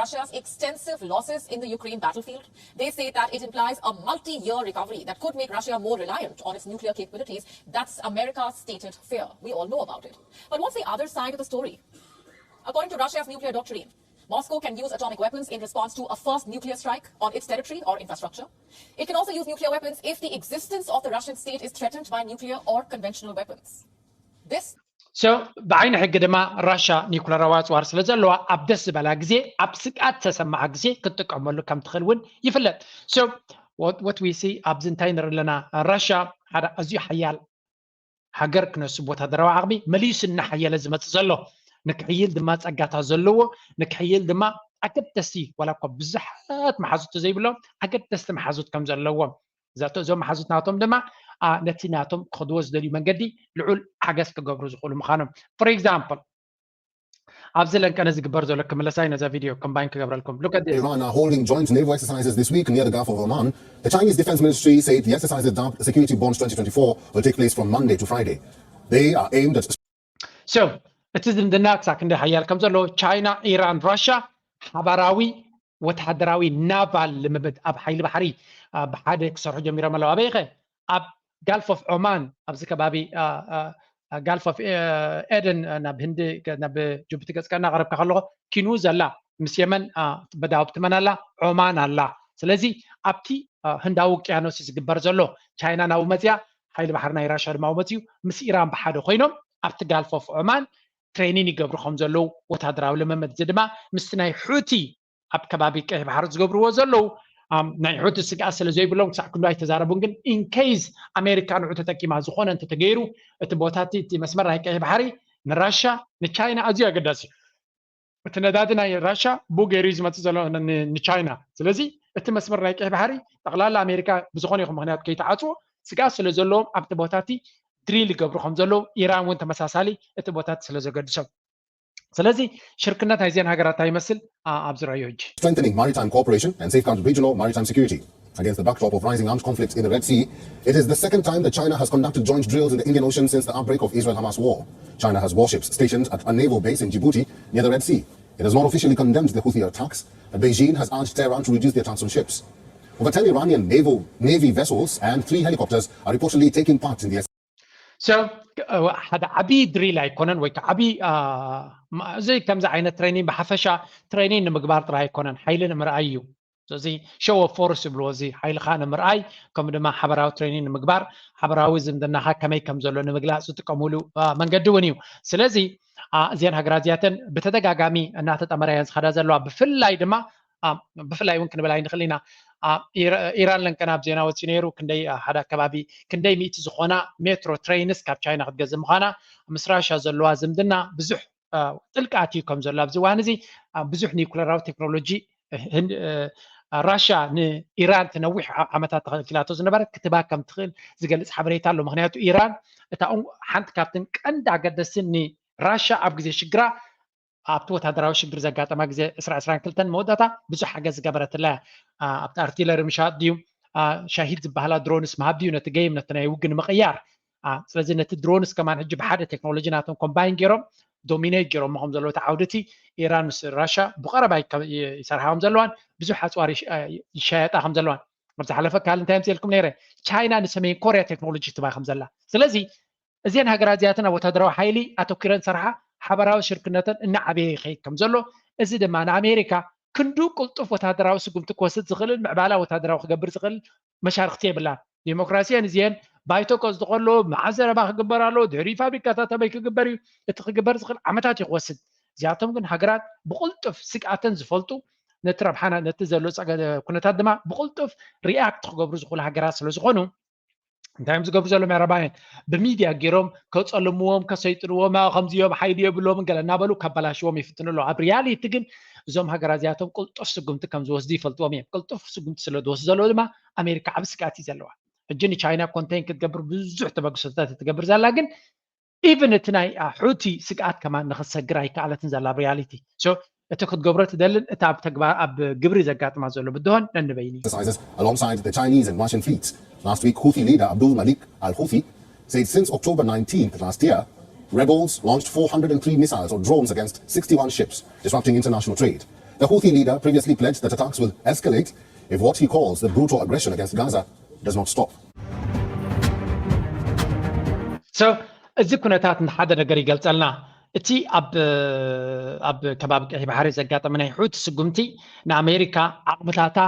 Russia's extensive losses in the Ukraine battlefield, they say that it implies a multi-year recovery that could make Russia more reliant on its nuclear capabilities. That's America's stated fear. We all know about it. But what's the other side of the story? According to Russia's nuclear doctrine, Moscow can use atomic weapons in response to a first nuclear strike on its territory or infrastructure. It can also use nuclear weapons if the existence of the Russian state is threatened by nuclear or conventional weapons. This So ብዓይኒ ሕጊ ድማ ራሻ ኒኩለራዊ ኣፅዋር ስለ ዘለዋ ኣብ ደስ ዝበላ ግዜ ኣብ ስግኣት ተሰማዓ ግዜ ክትጥቀመሉ ከም ትኽእል እውን ይፍለጥ። So what we see ኣብዚ እንታይ ንርኢ ኣለና? ራሻ ሓደ ኣዝዩ ሓያል ሃገር ክነሱ ብወታደራዊ ዓቕሚ መሊሱ እናሓየለ ዝመፅእ ዘሎ ንክሕይል ድማ ፀጋታት ዘለዎ ንክሕይል ድማ ኣገደስቲ ዋላ እኳ ብዙሓት መሓዙት ዘይብሎም ኣገደስቲ መሓዙት ከም ዘለዎም እዛቶ እዞም መሓዙት ናቶም ድማ ነቲ ናቶም ክኸድዎ ዝደልዩ መንገዲ ልዑል ሓገዝ ክገብሩ ዝኽእሉ ምዃኖም for example ኣብዚ ለንቀነ ዝግበር ዘሎ ክምለሳይ ነዛ ቪድዮ ኮምባይን ክገብረልኩም look at this Iran are holding joint naval exercises this week near the Gulf of Oman. The Chinese Defense Ministry said the exercises dubbed Security Bonds twenty twenty-four will take place from Monday to Friday. They are aimed at So እቲ ዝምድና ክሳብ ክንደይ ሓያል ከም ዘሎ ቻይና ኢራን ራሻ ሓባራዊ ወተሃደራዊ ናቫል ልምምድ ኣብ ሓይሊ ባሕሪ ብሓደ ክሰርሑ ጀሚሮም ኣለዉ ኣበይኸ ኣብ ጋልፍ ኦፍ ኦማን ኣብዚ ከባቢ ጋልፍ ኦፍ ኤደን ናብ ህንዲ ናብ ጅቡቲ ገፅካ እናቀረብካ ከለኹ ኪኑ ዘላ ምስ የመን በዳውብ ትመን ኣላ ኦማን ኣላ ስለዚ ኣብቲ ህንዳዊ ውቅያኖስ ዝግበር ዘሎ ቻይና ናብኡ መፅያ ሓይሊ ባሕሪ ናይ ራሻ ድማ መፅዩ ምስ ኢራን ብሓደ ኮይኖም ኣብቲ ጋልፍ ኦፍ ኦማን ትሬኒን ይገብሩ ከም ዘለዉ ወታደራዊ ልምምድ እዚ ድማ ምስቲ ናይ ሑቲ ኣብ ከባቢ ቀይሕ ባሕሪ ዝገብርዎ ዘለዉ ናይ ሑቲ ስግኣት ስለ ዘይብሎም ክሳዕ ክንዱ ኣይተዛረቡን ግን ኢንኬዝ ኣሜሪካ ንዑ ተጠቂማ ዝኾነ እንተተገይሩ እቲ ቦታቲ እቲ መስመር ናይ ቀይሕ ባሕሪ ንራሻ ንቻይና ኣዝዩ ኣገዳሲ እዩ እቲ ነዳዲ ናይ ራሻ ብኡ ገይሩ እዩ ዝመፅእ ዘሎ ንቻይና ስለዚ እቲ መስመር ናይ ቀይሕ ባሕሪ ጠቕላላ ኣሜሪካ ብዝኾነ ይኹን ምክንያት ከይተዓፅዎ ስግኣት ስለ ዘለዎም ኣብቲ ቦታቲ ድሪል ይገብሩ ከም ዘለዉ ኢራን እውን ተመሳሳሊ እቲ ቦታቲ ስለ ዘገድሶም ስለዚ ሽርክነት ናይዚአን ሃገራት እንታይ ይመስል ኣብዚ ረእዮ ሕጂ Strengthening maritime cooperation and safeguard regional maritime security. Against the backdrop of rising armed conflict in the Red Sea, it is the second time that China has conducted joint drills in the Indian Ocean since the outbreak of Israel-Hamas war. China has warships stationed at a naval base in Djibouti, near the Red Sea. It has not officially condemned the Houthi attacks, but Beijing has urged Tehran to reduce the attacks on ships. Over ten Iranian naval navy vessels and three helicopters are reportedly taking part in the So ሓደ ዓብዪ ድሪል ኣይኮነን ወይ ከዓ ዓብዪ እዚ ከምዚ ዓይነት ትሬኒንግ ብሓፈሻ ትሬኒንግ ንምግባር ጥራይ ኣይኮነን ሓይሊ ንምርኣይ እዩ እዚ ሾው ኦፍ ፎርስ ይብልዎ እዚ ሓይልኻ ንምርኣይ ከምኡ ድማ ሓበራዊ ትሬኒንግ ንምግባር ሓበራዊ ዝምድናኻ ከመይ ከም ዘሎ ንምግላፅ ዝጥቀሙሉ መንገዲ እውን እዩ ስለዚ እዚአን ሃገራት እዚኣተን ብተደጋጋሚ እናተጠመራ እየን ዝኸዳ ዘለዋ ብፍላይ ድማ ብፍላይ እውን ክንብል ኣይንኽእል ኢና ኢራን ለንቀን ኣብ ዜና ወፂኡ ነይሩ ክንደይ ሓደ ኣከባቢ ክንደይ ሚእቲ ዝኾና ሜትሮ ትሬንስ ካብ ቻይና ክትገዝእ ምዃና ምስ ራሻ ዘለዋ ዝምድና ብዙሕ ጥልቂ ኣትዩ ከም ዘሎ ኣብዚ እዋን እዚ ብዙሕ ኒኩለራዊ ቴክኖሎጂ ራሻ ንኢራን ትነዊሕ ዓመታት ተኸልኪላቶ ዝነበረት ክትባ ከም ትኽእል ዝገልፅ ሓበሬታ ኣሎ ምክንያቱ ኢራን እታ ሓንቲ ካብትን ቀንዲ ኣገደስትን ንራሻ ኣብ ግዜ ሽግራ ኣብቲ ወታደራዊ ሽግር ዘጋጠማ ግዜ ዕስራ ዕስራን ክልተን መወዳእታ ብዙሕ ሓገዝ ዝገበረትላ ኣብቲ ኣርቲለሪ ምሻጥ ድዩ ሻሂድ ዝበሃላ ድሮንስ ምሃብ ድዩ ነቲ ገይም ነቲ ናይ ውግ ንምቕያር ስለዚ ነቲ ድሮንስ ከማን ሕጂ ብሓደ ቴክኖሎጂ ናቶም ኮምባይን ገይሮም ዶሚኔት ገይሮም ከም ዘለዉ እቲ ዓውዲ እቲ ኢራን ምስ ራሻ ብቐረባ ይሰርሓ ከም ዘለዋን ብዙሕ ኣፅዋር ይሻየጣ ከም ዘለዋን ኣብ ዝሓለፈ ካል እንታይ ምፅልኩም ነይረ ቻይና ንሰሜን ኮርያ ቴክኖሎጂ ትባ ከም ዘላ ስለዚ እዚአን ሃገራት እዚኣተን ኣብ ወታደራዊ ሓይሊ ኣተኪረን ዝሰርሓ ሓበራዊ ሽርክነተን እናዓበየ ይኸይድ ከም ዘሎ እዚ ድማ ንኣሜሪካ ክንዱ ቅልጡፍ ወታደራዊ ስጉምቲ ክወስድ ዝኽእልን ምዕባላ ወታደራዊ ክገብር ዝኽእል መሻርክቲ የብላን ዲሞክራሲየን እዚአን ባይቶ ቀፅዱ ከሎ መዓዝ ዘረባ ክግበር ኣሎ ድሕሪ ፋብሪካታት ኣበይ ክግበር እዩ እቲ ክግበር ዝኽእል ዓመታት እዩ ክወስድ እዚኣቶም ግን ሃገራት ብቕልጡፍ ስግኣተን ዝፈልጡ ነቲ ረብሓና ነቲ ዘሎ ኩነታት ድማ ብቕልጡፍ ሪኣክት ክገብሩ ዝኽእሉ ሃገራት ስለ ዝኾኑ እንታይ እዮም ዝገብሩ ዘሎ ምዕራባውያን ብሚድያ ገይሮም ከፀልምዎም ከሰይጥንዎም ከምዚኦም ሓይሊ የብሎምን ገለ እናበሉ ከበላሽዎም ይፍትኑ ኣለዉ ኣብ ሪያሊቲ ግን እዞም ሃገራት እዚኣቶም ቅልጡፍ ስጉምቲ ከም ዝወስዱ ይፈልጥዎም እዮም ቅልጡፍ ስጉምቲ ስለ ዝወስዱ ዘለዉ ድማ ኣሜሪካ ዓብ ስጋት እዩ ዘለዋ ሕጂ ንቻይና ኮንቴን ክትገብር ብዙሕ ተበግሶታት ትገብር ዘላ ግን ኢቨን እቲ ናይ ሑቲ ስግኣት ከማን ንክትሰግር ኣይከኣለትን ዘላ ኣብ ሪያሊቲ እቲ ክትገብሮ ትደልን እቲ ኣብ ተግባር ኣብ ግብሪ ዘጋጥማ ዘሎ ብድሆን ነንበይኒ exercises alongside the Chinese and Russian fleets. Last week, Houthi leader Abdul Malik al Houthi said since October nineteenth last year, rebels launched four hundred and three missiles or drones against sixty-one ships, disrupting international trade. The Houthi leader previously pledged that attacks will escalate if what he calls the brutal aggression against Gaza does not stop. So እዚ ኩነታት ንሓደ ነገር ይገልፀልና እቲ ኣብ ኣብ ከባቢ ቀይሕ ባሕሪ ዘጋጠመ ናይ ሑቲ ስጉምቲ ንኣሜሪካ ዓቕምታታ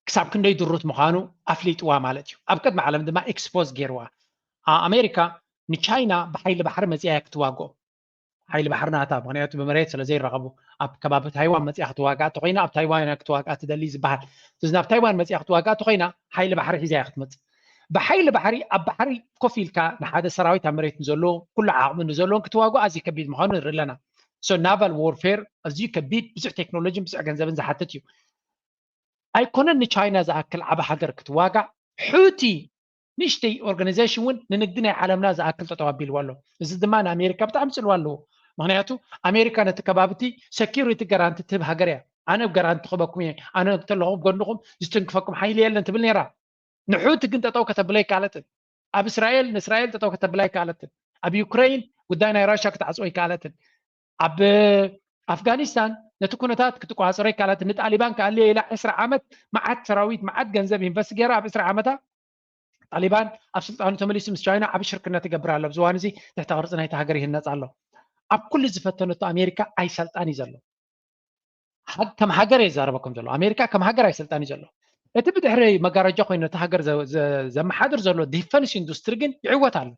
ክሳብ ክንደይ ድሩት ምዃኑ ኣፍሊጥዋ ማለት እዩ ኣብ ቅድሚ ዓለም ድማ ኤክስፖዝ ገይርዋ ኣሜሪካ ንቻይና ብሓይሊ ባሕሪ መፅያ ክትዋግኦ ሓይሊ ባሕሪ ናታ፣ ምክንያቱ ብመሬት ስለ ዘይራኸቡ። ኣብ ከባቢ ታይዋን መፅያ ክትዋጋእ ተኮይና ኣብ ታይዋን ክትዋጋእ ትደሊ ዝበሃል። ስለዚ ናብ ታይዋን መፅያ ክትዋጋእ ተኮይና ሓይሊ ባሕሪ ሒዛ እያ ክትመፅእ። ብሓይሊ ባሕሪ ኣብ ባሕሪ ኮፍ ኢልካ ንሓደ ሰራዊት ኣብ መሬት ንዘለዎ ኩሉ ዓቕሚ ንዘለዎን ክትዋጉ ኣዝዩ ከቢድ ምዃኑ ንርኢ ኣለና። So naval warfare ኣዝዩ ከቢድ፣ ብዙሕ ቴክኖሎጂን ብዙሕ ገንዘብን ዝሓትት እዩ። ኣይኮነን ንቻይና ዝኣክል ዓቢ ሃገር ክትዋጋእ፣ ሑቲ ንእሽተይ ኦርጋናይዜሽን እውን ንንግዲ ናይ ዓለምና ዝኣክል ጠጠው ኣቢልዎ ኣሎ። እዚ ድማ ንኣሜሪካ ብጣዕሚ ፅልዋ ኣለዎ። ምክንያቱ ኣሜሪካ ነቲ ከባቢ እቲ ሴኪሪቲ ጋራንቲ ትህብ ሃገር እያ። ኣነ ጋራንቲ ክበኩም እየ፣ ኣነ እንተለኹም ጎንኹም ዝትንክፈኩም ሓይሊ የለን ትብል ነይራ። ንሑቲ ግን ጠጠው ከተብሎ ኣይከኣለትን። ኣብ እስራኤል ንእስራኤል ጠጠው ከተብላ ኣይከኣለትን። ኣብ ዩክሬን ጉዳይ ናይ ራሻ ክትዓፅዎ ኣይከኣለትን። ኣብ ኣፍጋኒስታን ነቲ ኩነታት ክትቆፃፀሮ ኣይከኣለትን። ንጣሊባን ክኣልዮ ኢላ ዕስራ ዓመት መዓት ሰራዊት መዓት ገንዘብ ኢንቨስት ገይራ ኣብ ዕስራ ዓመታ ጣሊባን ኣብ ስልጣኑ ተመሊሱ ምስ ቻይና ዓቢ ሽርክነት ይገብር ኣሎ። ኣብዚ እዋን እዚ ትሕተ ቅርጺ ናይቲ ሃገር ይህነጽ ኣሎ። ኣብ ኩሉ ዝፈተነቶ ኣሜሪካ ኣይሰልጣን እዩ ዘሎ። ሃግ- ከም ሃገር እየ ዝዛረበኩም ዘሎ። ኣሜሪካ ከም ሃገር ኣይሰልጣን እዩ ዘሎ። እቲ ብድሕሪ መጋረጃ ኮይኑ ነቲ ሃገር ዘ- ዘ- ዘመሓድር ዘሎ ዲፈንስ ኢንዱስትሪ ግን ይዕወት ኣሎ።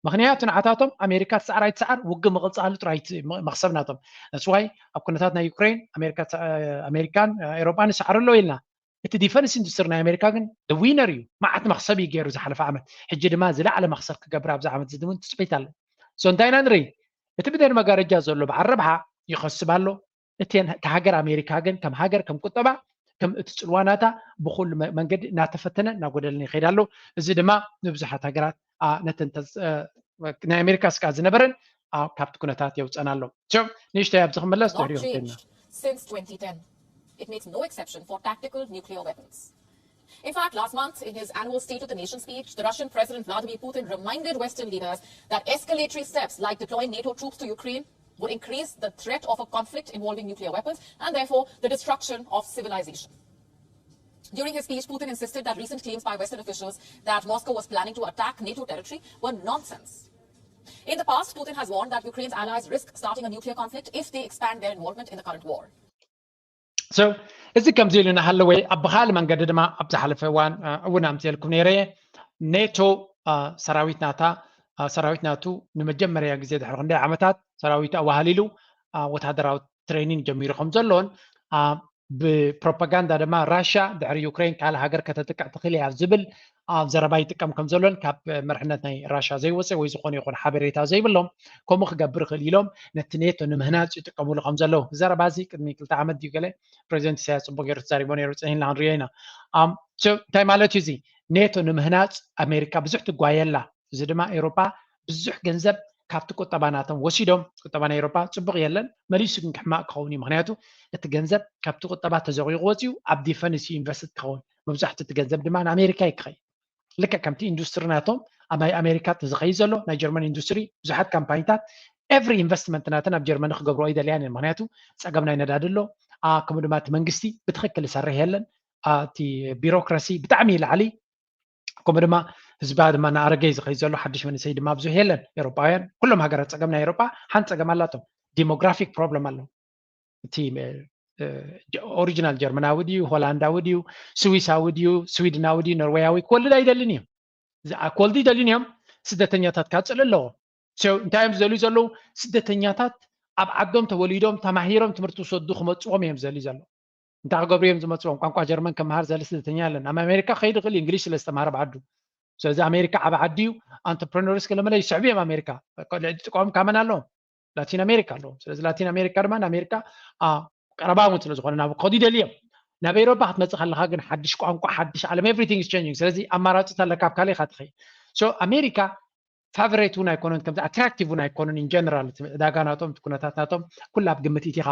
ምክንያቱ ንዓታቶም ኣሜሪካ ትሰዓር ኣይትሰዓር ውግእ ምቕፃሉ ጥራይ እቲ ም- መክሰብ ናቶም። ንስዋይ ኣብ ኩነታት ናይ ዩክሬን ኣሜሪካ ትሰ- ኣሜሪካን ኤሮጳን ይሰዓሩ ኣለዉ ኢልና። እቲ ዲፈንስ ኢንዱስትሪ ናይ ኣሜሪካ ግን ዊነር እዩ። መዓት መክሰብ እዩ ገይሩ ዝሓለፈ ዓመት። ሕጂ ድማ ዝለዓለ መክሰብ ክገብር ኣብዚ ዓመት እዚ እውን ትፅቢት ኣሎ። So እንታይ ኢና ንርኢ? እቲ ብድሕሪ መጋረጃ ዘሎ በዓል ረብሓ ይኸስብ ኣሎ። እተን ሃገር ኣሜሪካ ግን ከም ሃገር ከም ቁጠባ ከም እቲ ፅልዋ ናታ ብኩሉ መ- መንገዲ እናተፈተነ እናጎደለን ይኸይድ ኣሎ። እዚ ድማ ንብዙሓት ሃገራት ኣ፣ ነተን ተዝ- እ፣ ናይ ኣሜሪካ ስጋት ዝነበረን ኣ፣ ካብቲ ኩነታት የውፀን ኣሎ። So ንእሽተይ ኣብዚ ክምለስ not ድሕሪኡ ክንከይድና changed since twenty ten. It makes no exception for tactical nuclear weapons. In fact, last month, in his annual State of the Nation speech, the Russian President Vladimir Putin reminded Western leaders that escalatory steps like deploying NATO troops to Ukraine would increase the threat of a conflict involving nuclear weapons and therefore the destruction of civilization. During his speech, Putin insisted that recent claims by Western officials that Moscow was planning to attack NATO territory were nonsense. In the past, Putin has warned that Ukraine's allies risk starting a nuclear conflict if they expand their involvement in the current war. So እዚ ከምዚ ኢሉ እናሃለወ ኣብ ብካልእ መንገዲ ድማ ኣብ ዝሓለፈ እዋን እ፣ እውን ኣምፅኤልኩም ነይረ እየ። ኔቶ እ፣ ሰራዊት ናታ እ፣ ሰራዊት ናቱ ንመጀመርያ ግዜ ድሕሪ ክንደይ ዓመታት ሰራዊቱ ኣዋሃሊሉ እ፣ ወታደራዊ ትሬኒንግ ጀሚሩ ከም ዘሎን እ፣ ብፕሮፓጋንዳ ድማ ራሽያ ድሕሪ ዩክሬን ካልእ ሃገር ከተጥቅዕ ትኽእል እያ ዝብል እ፣ ዘረባ ይጥቀም ከም ዘሎን ካብ መርሕነት ናይ ራሽያ ዘይወፀ ወይ ዝኾነ ይኹን ሓበሬታ ዘይብሎም ከምኡ ክገብር ይኽእል ኢሎም ነቲ ኔቶ ንምህናፅ ይጥቀምሉ ከም ዘለዉ ዘረባ እዚ ቅድሚ ክልተ ዓመት ድዩ ገለ ፕሬዚደንት ኢሳያስ ፅቡቅ ገይሩ ተዛሪቦ ነይሩ። ፀኒሕና ክንሪኦ ኢና። ኣም፣ ሶ፣ እንታይ ማለት እዩ እዚ? ኔቶ ንምህናፅ ኣሜሪካ ብዙሕ ትጓየላ። እዚ ድማ ኤውሮጳ ብዙሕ ገንዘብ ካብቲ ቁጠባ ናቶም ወሲዶም፣ ቁጠባ ናይ ኤውሮጳ ፅቡቅ የለን፣ መሊሱ ግን ክሕማቅ ክኸውን እዩ። ምክንያቱ እቲ ገንዘብ ካብቲ ቁጠባ ተዘቂቑ ወፂኡ ኣብ ዲፈንስ እዩ ኢንቨስት ክኸውን። መብዛሕትኡ እቲ ገንዘብ ድማ ንኣሜሪካ እዩ ክኸይድ። ልክዕ ከምቲ ኢንዱስትሪ ናቶም ኣብ ናይ ኣሜሪካ ዝኸይድ ዘሎ ናይ ጀርመን ኢንዱስትሪ ብዙሓት ካምፓኒታት ኤቭሪ ኢንቨስትመንት ናተን ኣብ ጀርመኒ ክገብርኦ ይደልያን እየን። ምክንያቱ ፀገም ናይ ነዳዲ ኣሎ፣ ኣ፣ ከምኡ ድማ እቲ መንግስቲ ብትክክል ይሰርሕ የለን፣ ኣ፣ እቲ ቢሮክራሲ ብጣዕሚ ይላዕሊ፣ ከምኡ ድማ ህዝባ ድማ እናኣረገ እዩ ዝኸይድ ዘሎ፣ ሓድሽ መንእሰይ ድማ ብዙሕ የለን። ኤውሮጳውያን ኩሎም ሃገራት ፀገም ናይ ኤውሮጳ ሓንቲ ፀገም ኣላቶም፣ ዲሞግራፊክ ፕሮብለም ኣሎ። እቲ ኦሪጂናል ጀርመናዊ ድዩ ሆላንዳዊ ድዩ ስዊሳዊ ድዩ ስዊድናዊ ድዩ ኖርዌያዊ ክወልድ ኣይደልን እዩ። ክወልዱ ይደልን እዮም። ስደተኛታት ካፅል ኣለዎ። እንታይ እዮም ዝደልዩ ዘለዉ? ስደተኛታት ኣብ ዓዶም ተወሊዶም ተማሂሮም ትምህርቲ ዝወስዱ ክመፅዎም እዮም ዝደልዩ ዘለዉ። እንታይ ክገብሩ እዮም ዝመፅዎም? ቋንቋ ጀርመን ከመሃር ዘለ ስደተኛ የለን። ኣብ ኣሜሪካ ከይድ ይኽእል እዩ እንግሊሽ ስለ ዝተማሃረ ብዓዱ። ስለዚ ኣሜሪካ ዓብ ዓዲ እዩ። ኣንተርፕረነርስ ገለመለ ይስዕቡ እዮም ኣሜሪካ። ልዕሊ ጥቅኦም ካመን ኣለዎም። ላቲን ኣሜሪካ ኣለዎም። ስለዚ ላቲን ኣሜሪካ ድማ ንኣሜሪካ ቀረባ እውን ስለዝኾነ ናብ ክኸዱ ይደልዮም። ናብ ኤሮፓ ክትመፅእ ከለካ ግን ሓድሽ ቋንቋ ሓድሽ ዓለም everything is changing። ስለዚ ኣማራፅት ኣለካ ኣብ ካልእ ኢካ ትኸይድ። ኣሜሪካ ፋቨሬት እውን ኣይኮነን ከምዚ ኣትራክቲቭ እውን ኣይኮነን። ኢንጀነራል ዕዳጋ ናቶም ኩነታት ናቶም ኩላ ኣብ ግምት ኢቲኻ።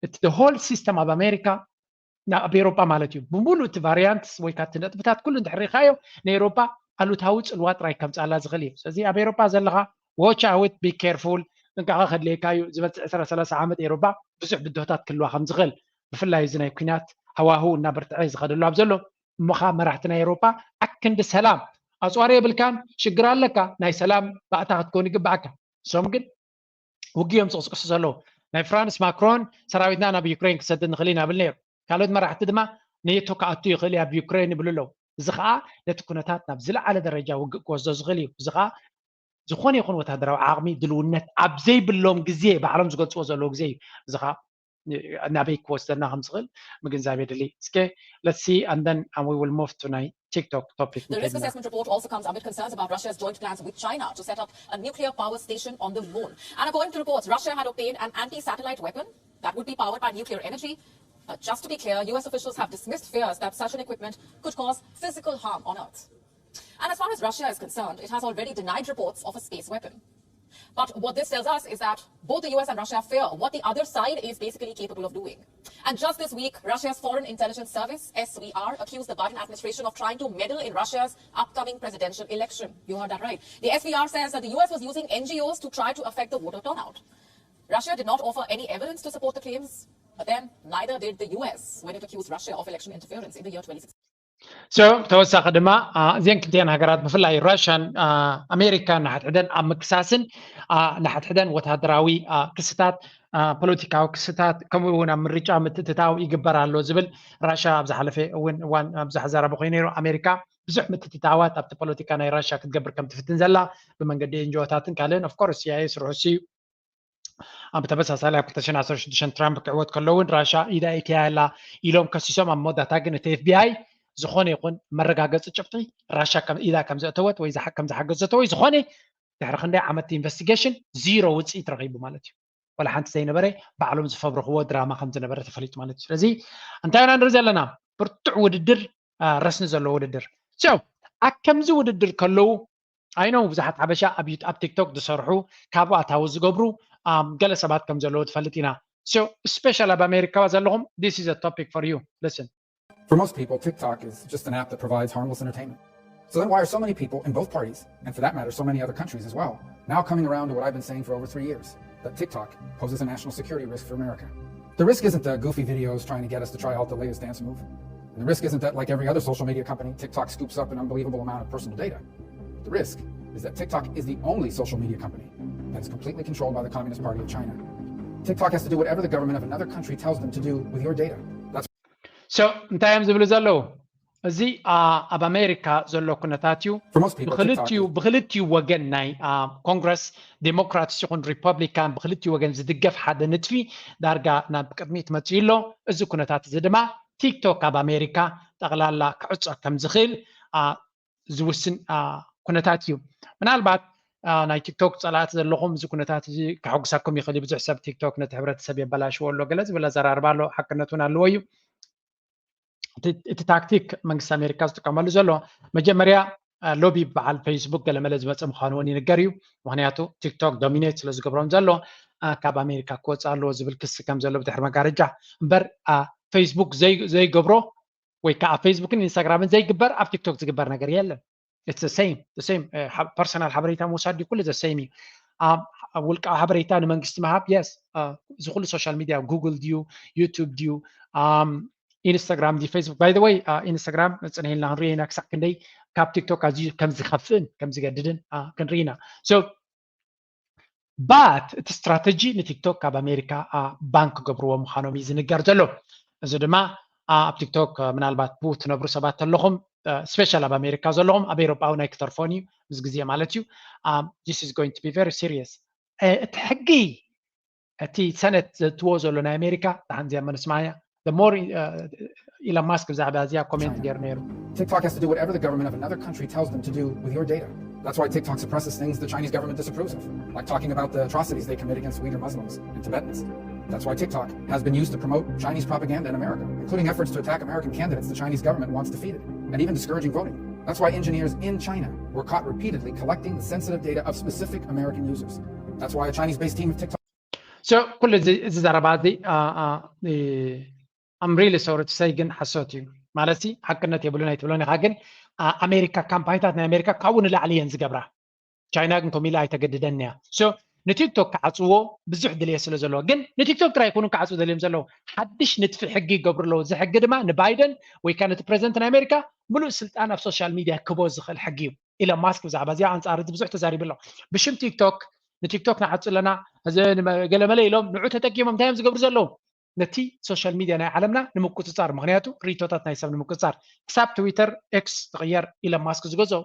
እቲ ሆል ሲስተም ኣብ ኣሜሪካ ኣብ ኤሮፓ ማለት እዩ ብሙሉእ እቲ ቫሪያንትስ ወይ ካብቲ ነጥብታት ኩሉ እንድሕር ሪኢኻዮ ንኤሮፓ ኣሉታዊ ፅልዋ ጥራይ ከምፅኣላ ዝኽእል እዩ። ስለዚ ኣብ ኤሮፓ ዘለኻ ዎች ኣውት ቢ ኬርፉል ጥንቃቐ ከድልየካ እዩ። ዝበፅሕ ዕስራ ሰላሳ ዓመት ኤሮፓ ብዙሕ ብድሆታት ክህልዋ ከም ዝኽእል ብፍላይ እዚ ናይ ኩናት ሃዋህው እናበርትዐ ዝኸደሉ ኣብ ዘሎ እሞኻ መራሕቲ ናይ ኤሮፓ ኣክንዲ ሰላም ኣፅዋር የብልካን ሽግር ኣለካ ናይ ሰላም ባእታ ክትከውን ይግባኣካ። እሶም ግን ውግእ እዮም ዝቕስቅሱ ዘለዉ። ናይ ፍራንስ ማክሮን ሰራዊትና ናብ ዩክሬን ክሰድድ ንኽእል ኢና ብል ነይሩ። ካልኦት መራሕቲ ድማ ኔቶ ክኣቱ ይኽእል እዩ ኣብ ዩክሬን ይብሉ ኣለዉ። እዚ ከዓ ነቲ ኩነታት ናብ ዝለዓለ ደረጃ ውግእ ክወስዶ ዝኽእል እዩ። እዚ ከዓ ዝኾነ ይኹን ወታደራዊ ዓቕሚ ድልውነት ኣብ ዘይብሎም ግዜ ባዕሎም ዝገልፅዎ ዘለዉ ግዜ እዩ። እዚ ከዓ ናበይ ክወስደና ከም ዝኽእል ምግንዛብ የድሊ። እስከ let's see and then uh, we will move to ናይ TikTok topic. The risk assessment report also comes amid concerns about Russia's joint plans with China to set up a nuclear power station on the moon. And according to reports, Russia had obtained an anti-satellite weapon that would be powered by nuclear energy. But just to be clear, U S officials have dismissed fears that such an equipment could cause physical harm on Earth. And as far as Russia is concerned, it has already denied reports of a space weapon. But what this tells us is that both the U S and Russia fear what the other side is basically capable of doing. And just this week, Russia's Foreign Intelligence Service, S V R, accused the Biden administration of trying to meddle in Russia's upcoming presidential election. You heard that right. The S V R says that the U S was using N G Os to try to affect the voter turnout. Russia did not offer any evidence to support the claims, but then neither did the U S when it accused Russia of election interference in the year twenty sixteen. So ተወሳኺ ድማ እዚአን ክልቲአን ሃገራት ብፍላይ ራሽያን ኣሜሪካን ንሓድሕደን ኣብ ምክሳስን ንሓድሕደን ወታደራዊ ክስታት፣ ፖለቲካዊ ክስታት ከምኡ እውን ኣብ ምርጫ ምትእትታው ይግበር ኣሎ ዝብል ራሽያ ኣብ ዝሓለፈ እውን እዋን ብዙሕ ዘረባ ኮይኑ ነይሩ። ኣሜሪካ ብዙሕ ምትእትታዋት ኣብቲ ፖለቲካ ናይ ራሽያ ክትገብር ከም ትፍትን ዘላ ብመንገዲ ኤንጂኦታትን ካልእን ኦፍኮርስ ሲኣይኤ ስርሑ እዩ። ኣብ ተመሳሳሊ ኣብ ክልተ ሽሕን ዓሰርተ ሽዱሽተን ትራምፕ ክዕወት ከሎ እውን ራሻ ኢዳ ኢትያ ኣላ ኢሎም ከሲሶም ኣብ መወዳእታ ግን እቲ ኤፍቢኣይ ዝኾነ ይኹን መረጋገፂ ጭብጢ ራሻ ኢዳ ከም ዘእተወት ወይ ከም ዝሓገዘቶ ወይ ዝኾነ ድሕሪ ክንደይ ዓመት ኢንቨስቲጌሽን ዚሮ ውፅኢት ረኺቡ ማለት እዩ። ወላ ሓንቲ ዘይነበረ ባዕሎም ዝፈብርኽዎ ድራማ ከም ዝነበረ ተፈሊጡ ማለት እዩ። ስለዚ እንታይ ኢና ንርኢ ዘለና? ብርቱዕ ውድድር ረስኒ ዘለዎ ውድድር። ኣብ ከምዚ ውድድር ከለዉ ኣይኖ ብዙሓት ሓበሻ ኣብ ኣብ ቲክቶክ ዝሰርሑ ካብኡ ኣታዊ ዝገብሩ ገለ ሰባት ከም ዘለዉ ትፈልጥ ኢና። ስፔሻል ኣብ ኣሜሪካ ዘለኹም this is a topic for you. Listen. For most people, TikTok is just an app that provides harmless entertainment. So then why are so many people in both parties, and for that matter, so many other countries as well, now coming around to what I've been saying for over three years, that TikTok poses a national security risk for America? The risk isn't the goofy videos trying to get us to try out the latest dance move. And the risk isn't that, like every other social media company, TikTok scoops up an unbelievable amount of personal data. The risk is that TikTok is the only social media company that is completely controlled by the Communist Party of China. TikTok has to do whatever the government of another country tells them to do with your data. That's so እንታይ እዮም ዝብሉ ዘለዉ? እዚ ኣብ ኣሜሪካ ዘሎ ኩነታት እዩ። ብክልቲኡ ወገን ናይ ኮንግረስ ዴሞክራትስ ይኹን ሪፐብሊካን ብክልቲኡ ወገን ዝድገፍ ሓደ ንጥፊ ዳርጋ ናብ ቅድሚት መፅኡ ኣሎ። እዚ ኩነታት እዚ ድማ ቲክቶክ ኣብ ኣሜሪካ ጠቕላላ ክዕፆ ከም ዝኽእል ዝውስን ኩነታት እዩ። ምናልባት ናይ ቲክቶክ ፀላእቲ ዘለኹም እዚ ኩነታት እዚ ከሐጉሰኩም ይኽእል እዩ። ብዙሕ ሰብ ቲክቶክ ነቲ ሕብረተሰብ የበላሽዎ ኣሎ ገለ ዝብል ኣዘራርባ ኣሎ። ሓቅነት እውን ኣለዎ እዩ። እቲ ታክቲክ መንግስቲ ኣሜሪካ ዝጥቀመሉ ዘሎ መጀመርያ ሎቢ በዓል ፌስቡክ ገለመለ ዝመፀ ምዃኑ እውን ይንገር እዩ። ምክንያቱ ቲክቶክ ዶሚኔት ስለ ዝገብሮም ዘሎ ካብ ኣሜሪካ ክወፅእ ኣለዎ ዝብል ክሲ ከም ዘሎ ብድሕሪ መጋረጃ እምበር ፌስቡክ ዘይገብሮ ወይ ከዓ ፌስቡክን ኢንስታግራምን ዘይግበር ኣብ ቲክቶክ ዝግበር ነገር የለን። It's the same, the same. ፐርሰናል ሓበሬታ ምውሳድ ድዩ? ኩሉ the same እዩ። ውልቃዊ ሓበሬታ ንመንግስቲ ምሃብ yes። እዚ ኩሉ ሶሻል ሚድያ ጉግል ድዩ ዩቱብ ድዩ ኢንስታግራም ድዩ ፌስቡክ? By the way ኢንስታግራም ፅንሕ ኢልና ክንሪኦ ኢና ክሳዕ ክንደይ ካብ ቲክቶክ ኣዝዩ ከም ዝኸፍእን ከም ዝገድድን ክንርኢ ኢና። So but እቲ ስትራተጂ ንቲክቶክ ካብ ኣሜሪካ ባን ክገብርዎ ምዃኖም እዩ ዝንገር ዘሎ። እዚ ድማ ኣብ ቲክቶክ ምናልባት ብኡ ትነብሩ ሰባት ኣለኹም ስፔሻል ኣብ ኣሜሪካ ዘለኹም ኣብ ኤሮጳ እውን ኣይክተርፎን እዩ ምስ ግዜ ማለት እዩ። This is going to be very serious። እቲ ሕጊ እቲ ሰነት ዘትዎ ዘሎ ናይ ኣሜሪካ ደሓን እዚኣ መን ስማያ more ኢሎን ማስክ ብዛዕባ እዚኣ ኮሜንት ገይሩ ነይሩ። TikTok has to do whatever the government of another country tells them to do with your data. That's why TikTok suppresses things the Chinese government disapproves of, like talking about the atrocities they commit against Uyghur Muslims and Tibetans. That's why TikTok has been used to promote Chinese propaganda in America, including efforts to attack American candidates the Chinese government wants defeated, and even discouraging voting. That's why engineers in China were caught repeatedly collecting the sensitive data of specific American users. That's why a Chinese-based team of TikTok So ኩሉ እዚ ዘረባ እዚ I'm really sorry to say ግን ሓሶት እዩ ማለት ሓቅነት የብሉን ኣይትብሎን ኢኻ። ግን ኣሜሪካ ካምፓኒታት ናይ ኣሜሪካ ካብኡ ንላዕሊ እየን ዝገብራ። ቻይና ግን ከምኡ ኢላ ኣይተገድደን እያ። ንቲክቶክ ክዓፅዎ ብዙሕ ድልየት ስለ ዘለዎ ግን ንቲክቶክ ጥራይ ኣይኮኑን ክዓፅዎ ደልዮም ዘለዉ ሓድሽ ንጥፊ ሕጊ ይገብሩ ኣለዉ። እዚ ሕጊ ድማ ንባይደን ወይ ከዓ ነቲ ፕሬዚደንት ናይ ኣሜሪካ ምሉእ ስልጣን ኣብ ሶሻል ሚድያ ክቦ ዝኽእል ሕጊ እዩ። ኢሎን ማስክ ብዛዕባ እዚኣ ኣንፃር እዚ ብዙሕ ተዛሪቡ ኣሎ። ብሽም ቲክቶክ ንቲክቶክ ንዓፁ ኣለና ገለመለ ኢሎም ንዑ ተጠቂሞም እንታይ እዮም ዝገብሩ ዘለዉ? ነቲ ሶሻል ሚድያ ናይ ዓለምና ንምቁፅፃር ምክንያቱ ሪቶታት ናይ ሰብ ንምቁፅፃር ክሳብ ትዊተር ኤክስ ዝቅየር ኢሎን ማስክ ዝገዝኦ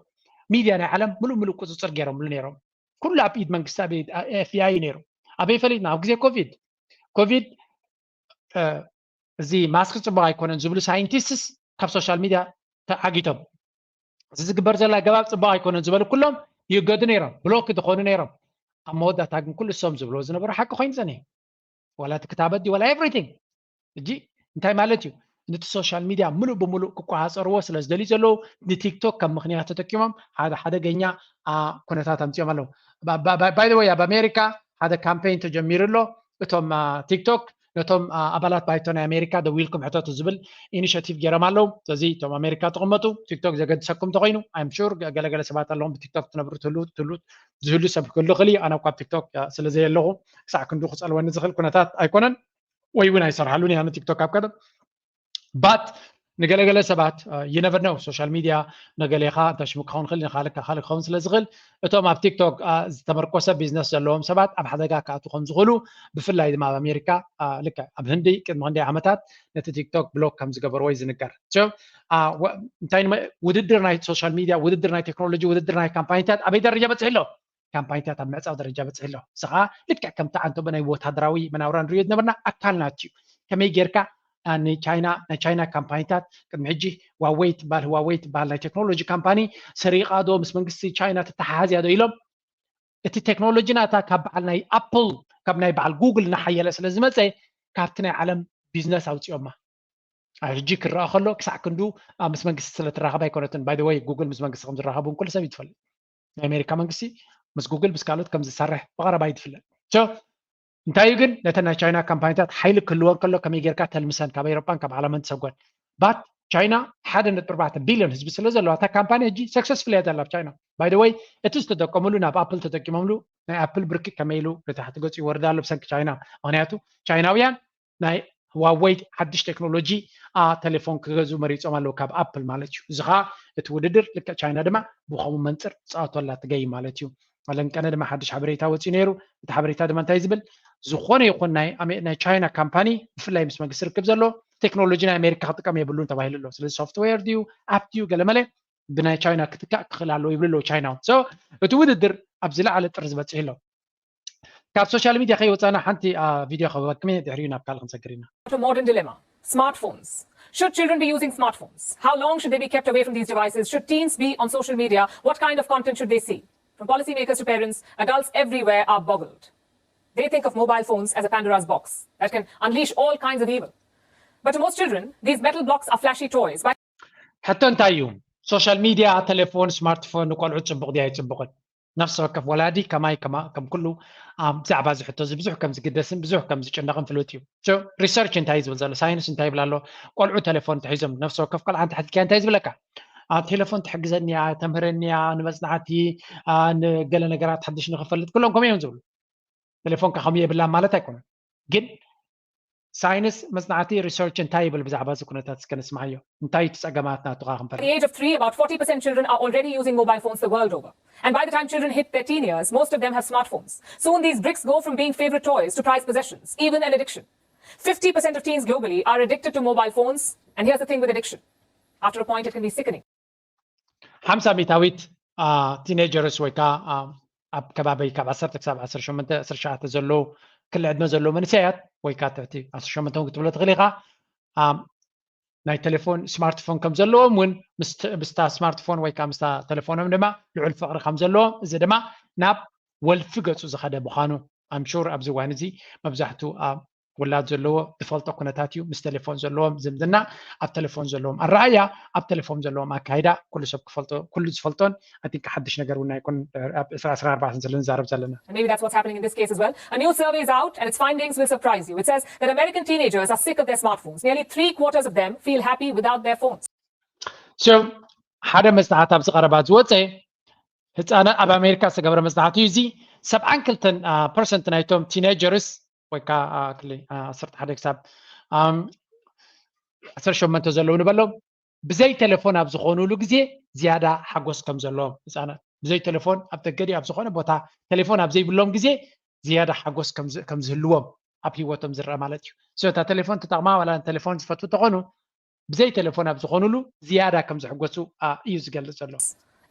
ሚድያ ናይ ዓለም ሙሉእ ሙሉእ ቁፅፅር ገይሮምሉ ነይሮም። ኩሉ ኣብ ኢድ መንግስቲ ኣብ ኢድ ኤፍቢኣይ እዩ ነይሩ። ኣበይ ፈሊጥና? ኣብ ግዜ ኮቪድ ኮቪድ እዚ ማስክ ፅቡቅ ኣይኮነን ዝብሉ ሳይንቲስትስ ካብ ሶሻል ሚድያ ተዓጊቶም። እዚ ዝግበር ዘሎ ኣገባብ ፅቡቅ ኣይኮነን ዝበሉ ኩሎም ይእገዱ ነይሮም፣ ብሎክ ዝኾኑ ነይሮም። ኣብ መወዳእታ ግን ኩሉ እሶም ዝብልዎ ዝነበሩ ሓቂ ኮይኑ ፀኒሑ። ዋላ እቲ ክታበት ድዩ ዋላ ኤቭሪቲንግ። እጂ እንታይ ማለት እዩ? ነቲ ሶሻል ሚድያ ምሉእ ብምሉእ ክቆፃፀርዎ ስለ ዝደልዩ ዘለዉ ንቲክቶክ ከም ምክንያት ተጠቂሞም ሓደ ሓደገኛ ኩነታት ኣምፅኦም ኣለዉ። ባይ ወይ ኣብ ኣሜሪካ ሓደ ካምፔን ተጀሚሩ ኣሎ። እቶም ቲክቶክ ነቶም ኣባላት ባይቶ ናይ ኣሜሪካ ደዊልኩም ሕተቱ ዝብል ኢኒሽቲቭ ገይሮም ኣለዉ። ስለዚ እቶም ኣሜሪካ ተቐመጡ ቲክቶክ ዘገድሰኩም እንተኮይኑ፣ ኣይም ሹር ገለገለ ሰባት ኣለዎም ብቲክቶክ ትነብሩ ትህሉ ትህሉ ዝህሉ ሰብ ክህሉ ክእል እዩ። ኣነ እኳ ኣብ ቲክቶክ ስለ ዘየለኹ ክሳዕ ክንዱ ክፀልወኒ ዝኽእል ኩነታት ኣይኮነን፣ ወይ እውን ኣይሰርሓሉን እየ ኣነ ቲክቶክ ኣብ ቀደም። ባት ንገለገለ ሰባት you never know social media ነገሌኻ እንተ ሽሙ ክኸውን ክእል ንኻልካ ካልእ ክኸውን ስለ ዝኽእል እቶም ኣብ ቲክቶክ ዝተመርኮሰ ቢዝነስ ዘለዎም ሰባት ኣብ ሓደጋ ክኣቱ ከም ዝኽእሉ፣ ብፍላይ ድማ ኣብ ኣሜሪካ ልክዕ ኣብ ህንዲ ቅድሚ ክንደይ ዓመታት ነቲ ቲክቶክ ብሎክ ከም ዝገበርዎ እዩ ዝንገር። እንታይ ውድድር ናይ ሶሻል ሚድያ፣ ውድድር ናይ ቴክኖሎጂ፣ ውድድር ናይ ካምፓኒታት ኣበይ ደረጃ በፅሒ ኣሎ? ካምፓኒታት ኣብ ምዕፃው ደረጃ በፅሒ ኣሎ። እዚ ከዓ ልክዕ ከምቲ ዓንቶ ብናይ ወታደራዊ መናውራ ንሪኦ ዝነበርና ኣካል ናት እዩ። ከመይ ጌርካ ንቻይና ናይ ቻይና ካምፓኒታት ቅድሚ ሕጂ ዋወይ ትበሃል ህዋወይ ትበሃል ናይ ቴክኖሎጂ ካምፓኒ ሰሪቓ ዶ ምስ መንግስቲ ቻይና ትተሓሓዝ እያ ዶ ኢሎም እቲ ቴክኖሎጂ ናታ ካብ በዓል ናይ ኣፕል ካብ ናይ በዓል ጉግል እናሓየለ ስለ ዝመፀ ካብቲ ናይ ዓለም ቢዝነስ ኣውፅኦማ። ሕጂ ክረኣ ከሎ ክሳዕ ክንዱ ምስ መንግስቲ ስለ ትራኸብ ኣይኮነትን። ባይ ወይ ጉግል ምስ መንግስቲ ከም ዝራኸቡ ኩሉ ሰብ ይትፈልጥ። ናይ ኣሜሪካ መንግስቲ ምስ ጉግል ምስ ካልኦት ከም ዝሰርሕ ብቐረባ ይትፍለጥ። እንታይ እዩ ግን ነተን ናይ ቻይና ካምፓኒታት ሓይሊ ክህልወን ከሎ ከመይ ጌርካ ተልምሰን ካብ ኤሮጳን ካብ ዓለምን ትሰጎን? ባት ቻይና ሓደ ነጥቢ ኣርባዕተ ቢልዮን ህዝቢ ስለ ዘለዋ እታ ካምፓኒ ሕጂ ሰክሰስፉል እያ ዘላ ኣብ ቻይና። ባይ ወይ እቲ ዝተጠቀምሉ ናብ ኣፕል ተጠቂሞምሉ ናይ ኣፕል ብርኪ ከመይ ኢሉ ንታሕቲ ገፁ ይወርድ ኣሎ ብሰንኪ ቻይና። ምክንያቱ ቻይናውያን ናይ ህዋወይ ሓድሽ ቴክኖሎጂ ቴሌፎን ክገዝኡ መሪፆም ኣለዉ ካብ ኣፕል ማለት እዩ። እዚ ከዓ እቲ ውድድር ልክዕ ቻይና ድማ ብከምኡ መንፅር ትፃወተላ ትገይ ማለት እዩ። ለንቀነ ድማ ሓድሽ ሓበሬታ ወፂኡ ነይሩ። እቲ ሓበሬታ ድማ እንታይ ዝብል ዝኾነ ይኹን ናይ ቻይና ካምፓኒ ብፍላይ ምስ መንግስቲ ርክብ ዘሎ ቴክኖሎጂ ናይ ኣሜሪካ ክጥቀም የብሉን ተባሂሉ ኣሎ። ስለዚ ሶፍትዌር ድዩ ኣፕ ድዩ ገለመለ ብናይ ቻይና ክትካእ ክኽእል ኣለዎ ይብሉ ኣለዉ ቻይናውን። እቲ ውድድር ኣብ ዝለዓለ ጥሪ ዝበፅሕ ኣሎ። ካብ ሶሻል ሚድያ ከይወፃና ሓንቲ ቪድዮ ከበበክሚ ድሕሪኡ ናብ ካልእ ክንሰግር ኢና። A modern dilemma. Smartphones. Should children be using smartphones? How long should they be kept away from these devices? Should teens be on social media? What kind of content should they see? From policymakers to parents, adults everywhere are boggled. They think of mobile phones as a Pandora's box that can unleash all kinds of evil. But to most children, these metal blocks are flashy toys. By ሕቶ እንታይ እዩ? ሶሻል ሚድያ፣ ቴሌፎን፣ ስማርትፎን ንቆልዑ ፅቡቕ ድዩ ኣይፅቡቕን? ነፍሲ ወከፍ ወላዲ ከማይ ከም ኩሉ ብዛዕባ እዚ ሕቶ እዚ ብዙሕ ከም ዝግደስን ብዙሕ ከም ዝጭነቕን ፍሉጥ እዩ። ሪሰርች እንታይ ዝብል ዘሎ ሳይንስ እንታይ ይብል ኣሎ? ቆልዑ ቴሌፎን ተሒዞም ነፍሲ ወከፍ ቆልዓ እንተ ሓቲትካዮ እንታይ ዝብለካ? ቴሌፎን ትሕግዘኒ እያ፣ ተምህረኒ እያ፣ ንመፅናዕቲ፣ ንገለ ነገራት ሓድሽ ንክፈልጥ ኩሎም ከምኡ እዮም ዝብሉ። ቴሌፎንካ ከምኡ የብላን ማለት ኣይኮነን። ግን ሳይንስ መፅናዕቲ ሪሰርች እንታይ ይብል ብዛዕባ እዚ ኩነታት እስከ ንስምዓዮ። እንታይ እቲ ፀገማት ናቱ ከዓ ክንፈልጥ። At the age of three, about forty percent children are already using mobile phones the world over. And by the time children hit their teen years, most of them have smartphones. Soon these bricks go from being favorite toys to prized possessions, even an addiction. Fifty percent of teens globally are addicted to mobile phones. And here's the thing with addiction. After a point, it can be sickening. ሓምሳ ሚታዊት ቲኔጀርስ ወይ ከዓ ኣብ ከባቢ ካብ ዓሰርተ ክሳብ ዓሰርተ ሸሞንተ ዓሰርተ ትሽዓተ ዘለዉ ክሊ ዕድመ ዘለዉ መንእሰያት ወይ ከዓ ትሕቲ ዓሰርተ ሸሞንተ እውን ክትብሎ ትኽእል ኢኻ። ናይ ቴሌፎን ስማርትፎን ከም ዘለዎም እውን ምስታ ስማርትፎን ወይ ከዓ ምስታ ቴሌፎኖም ድማ ልዑል ፍቕሪ ከም ዘለዎም፣ እዚ ድማ ናብ ወልፊ ገፁ ዝኸደ ምዃኑ ኣምሹር ኣብዚ እዋን እዚ መብዛሕትኡ ውላድ ዘለዎ ዝፈልጦ ኩነታት እዩ። ምስ ቴሌፎን ዘለዎም ዝምድና፣ ኣብ ቴሌፎን ዘለዎም ኣረኣእያ፣ ኣብ ቴሌፎን ዘለዎም ኣካይዳ ኩሉ ሰብ ክፈልጦ ኩሉ ዝፈልጦን ኣቲንካ ሓድሽ ነገር እውን ኣይኮን። ኣብ ዕስራ ዕስራ ኣርባዕተ ስለ ንዛረብ ዘለና And maybe that's what's happening in this case as well. A new survey is out and its findings will surprise you. It says that American teenagers are sick of their smartphones. Nearly three quarters of them feel happy without their phones. ሓደ መፅናዕቲ ኣብዚ ቀረባ ዝወፀ ህፃናት ኣብ ኣሜሪካ ዝተገብረ መፅናዕቲ እዩ። እዚ ሰብዓን ክልተን ፐርሰንት ናይቶም ቲኔጀርስ ወይ ከዓ ክሊ ዓሰርተ ሓደ ክሳብ ዓሰርተ ሸሞንተ ዘለዉ ንበሎም ብዘይ ቴሌፎን ኣብ ዝኾኑሉ ግዜ ዝያዳ ሓጎስ ከም ዘለዎም ህፃናት ብዘይ ቴሌፎን ኣብ ደገ ድዩ ኣብ ዝኾነ ቦታ ቴሌፎን ኣብ ዘይብሎም ግዜ ዝያዳ ሓጎስ ከም ዝህልዎም ኣብ ሂወቶም ዝረአ ማለት እዩ። እታ ቴሌፎን ተጠቕማ ዋላ ቴሌፎን ዝፈትዉ ተኾኑ ብዘይ ቴሌፎን ኣብ ዝኾኑሉ ዝያዳ ከም ዝሕጎሱ እዩ ዝገልፅ ዘሎ።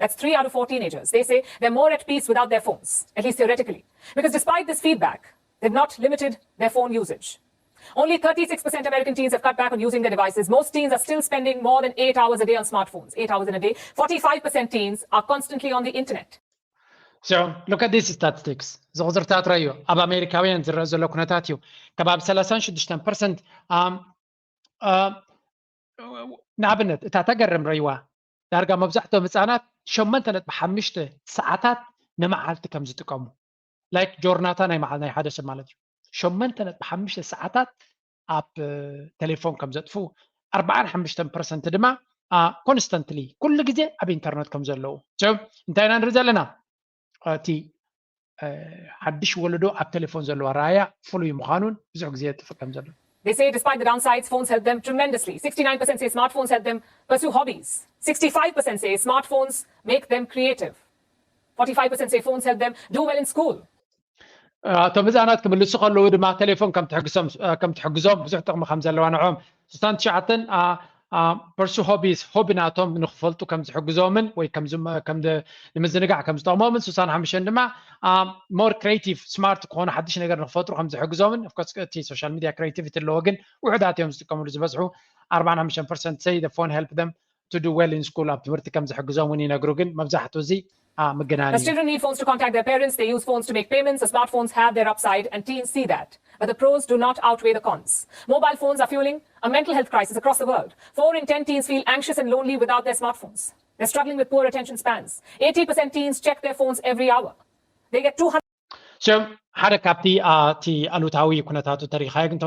That's three out of four teenagers. They say they're more at peace without their phones, at least theoretically. Because despite this feedback, they've not limited their phone usage. Only thirty-six percent American teens have cut back on using their devices. Most teens are still spending more than eight hours a day on smartphones, eight hours in a day. Forty-five percent teens are constantly on the internet. So look at these statistics. እዚ ቁፅርታት ረዩ ኣብ ኣሜሪካውያን ዝረአ ዘሎ ኩነታት እዩ። ከባቢ ሰላሳን ሽዱሽተን ፐርሰንት ንኣብነት እታ ተገርም ረይዋ ዳርጋ መብዛሕትኦም ህፃናት ሸመንተ ነጥቢ ሓሙሽተ ሰዓታት ንመዓልቲ ከም ዝጥቀሙ፣ ላይክ ጆርናታ ናይ መዓል ናይ ሓደ ሰብ ማለት እዩ። ሸመንተ ነጥቢ ሓሙሽተ ሰዓታት ኣብ ቴሌፎን ከም ዘጥፉ፣ ኣርባዓን ሓሙሽተን ፐርሰንት ድማ ኮንስተንትሊ ኩሉ ግዜ ኣብ ኢንተርነት ከም ዘለዉ። እንታይ ኢና ንርኢ ዘለና? እቲ ሓድሽ ወለዶ ኣብ ቴሌፎን ዘለዎ ኣረኣእያ ፍሉይ ምዃኑን ብዙሕ ግዜ የጥፍእ ከም ዘሎ። They say despite the downsides, phones help them tremendously. Sixty-nine percent say smartphones help them pursue hobbies. Sixty-five percent say smartphones make them creative. Forty-five percent say phones help them do well in school. እቶም ህፃናት ክምልሱ ከለዉ ድማ ቴሌፎን ከም ትሕግዞም ብዙሕ ጥቕሚ ከም ዘለዋ ንዕኦም ስሳን ትሽዓተን ፐርሱ ሆቢስ ሆቢ ናቶም ንክፈልጡ ከም ዝሕግዞምን ወይ ንምዝንጋዕ ከም ዝጠቕሞምን ስሳን ሓሙሽተን ድማ more creative smart ክኾኑ ሓድሽ ነገር ንክፈጥሩ ከም ዝሕግዞምን of course እቲ social media creativity ኣለዎ ግን ውሑዳት እዮም ዝጥቀምሉ ዝበዝሑ ኣርባዓን ሓሙሽተን ፐርሰንት say the phone help them to do well in school ኣብ ትምህርቲ ከም ዝሕግዞም እውን ይነግሩ ግን መብዛሕትኡ እዚ ምገናን As children need phones to contact their parents, they use phones to make payments. The smartphones have their upside, and teens see that. But the pros do not outweigh the cons. Mobile phones are fueling a mental health crisis across the world. Four in ten teens feel anxious and lonely without their smartphones. They're struggling with poor attention spans. Eighty percent teens check their phones every hour. They get two hundred. So ሓደ ካብቲ እቲ ኣሉታዊ ኩነታቱ ተሪኻዮ ግን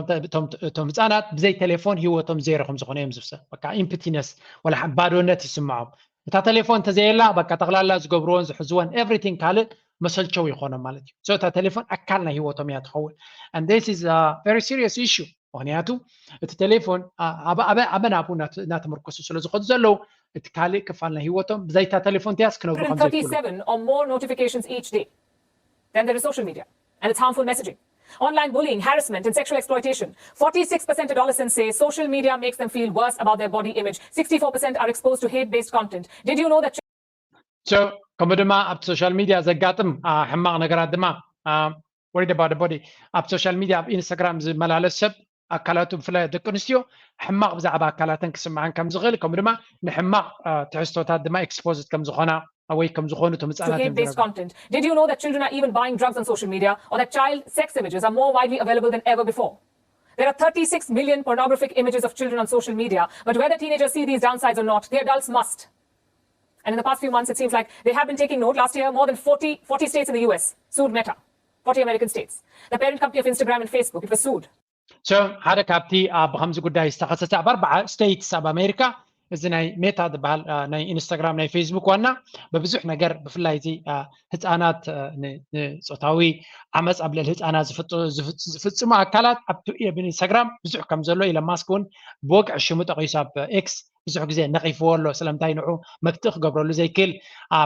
እቶም ህፃናት ብዘይ ቴሌፎን ህይወቶም ዜሮ ከም ዝኾነ እዮም ዝብሰ በቃ ኢምፕቲነስ ወላ ባዶነት ይስምዖም እታ ቴሌፎን እንተዘየላ በቃ ጠቕላላ ዝገብርዎን ዝሕዝዎን everything ካልእ መሰልቸው ይኾኖም ማለት እዩ እታ ቴሌፎን ኣካል ናይ ህይወቶም እያ ትኸውን and this is very serious issue ምክንያቱ እቲ ቴሌፎን ኣበ ናብኡ እናተመርኮሱ ስለ ዝኸዱ ዘለዉ እቲ ካልእ ክፋል ናይ ህይወቶም ብዘይታ ቴሌፎን ትያስ ክነብሩ ከም ዘይክእሉ thirty-seven or more notifications each day. Then there is social media and its harmful messaging. Online bullying, harassment, and sexual exploitation. Forty-six percent adolescents say social media makes them feel worse about their body image. Sixty-four percent are exposed to hate-based content. Did you know that so ከምኡ ድማ ኣብቲ social media ዘጋጥም ሕማቕ ነገራት ድማ worried about the body ኣብ social media ኣብ ኢንስታግራም ዝመላለስ ሰብ ኣካላቱ ብፍላይ ደቂ ኣንስትዮ ሕማቕ ብዛዕባ ኣካላተን ክስምዓን ከም ዝኽእል ከምኡ ድማ ንሕማቕ ትሕዝቶታት ድማ exposed ከም ዝኾና ወይ ከም ዝኾኑ እቶም ህፃናት እዮም based content. Did you know that children are even buying drugs on social media or that child sex images are more widely available than ever before? There are thirty-six million pornographic images of children on social media, but whether teenagers see these downsides or not, the adults must. And in the past few months, it seems like they have been taking note. Last year, more than forty, forty states in the U S sued Meta, forty American states. The parent company of Instagram and Facebook, it was sued. So ሓደ ካብቲ ብከምዚ ጉዳይ ዝተኸሰሰ ኣብ ኣርባዓ ስቴትስ ኣብ ኣሜሪካ እዚ ናይ ሜታ ዝበሃል ናይ ኢንስታግራም ናይ ፌስቡክ ዋና ብብዙሕ ነገር ብፍላይ እዚ ህፃናት ንፆታዊ ዓመፅ ኣብ ልዕሊ ህፃናት ዝፍፅሙ ኣካላት ኣብ ኢንስታግራም ብዙሕ ከም ዘሎ ኢለን ማስክ እውን ብወግዒ ሽሙ ጠቂሱ ኣብ ኤክስ ብዙሕ ግዜ ነቒፍዎ ኣሎ ስለምንታይ ንዑ መፍትሒ ክገብረሉ ዘይክእል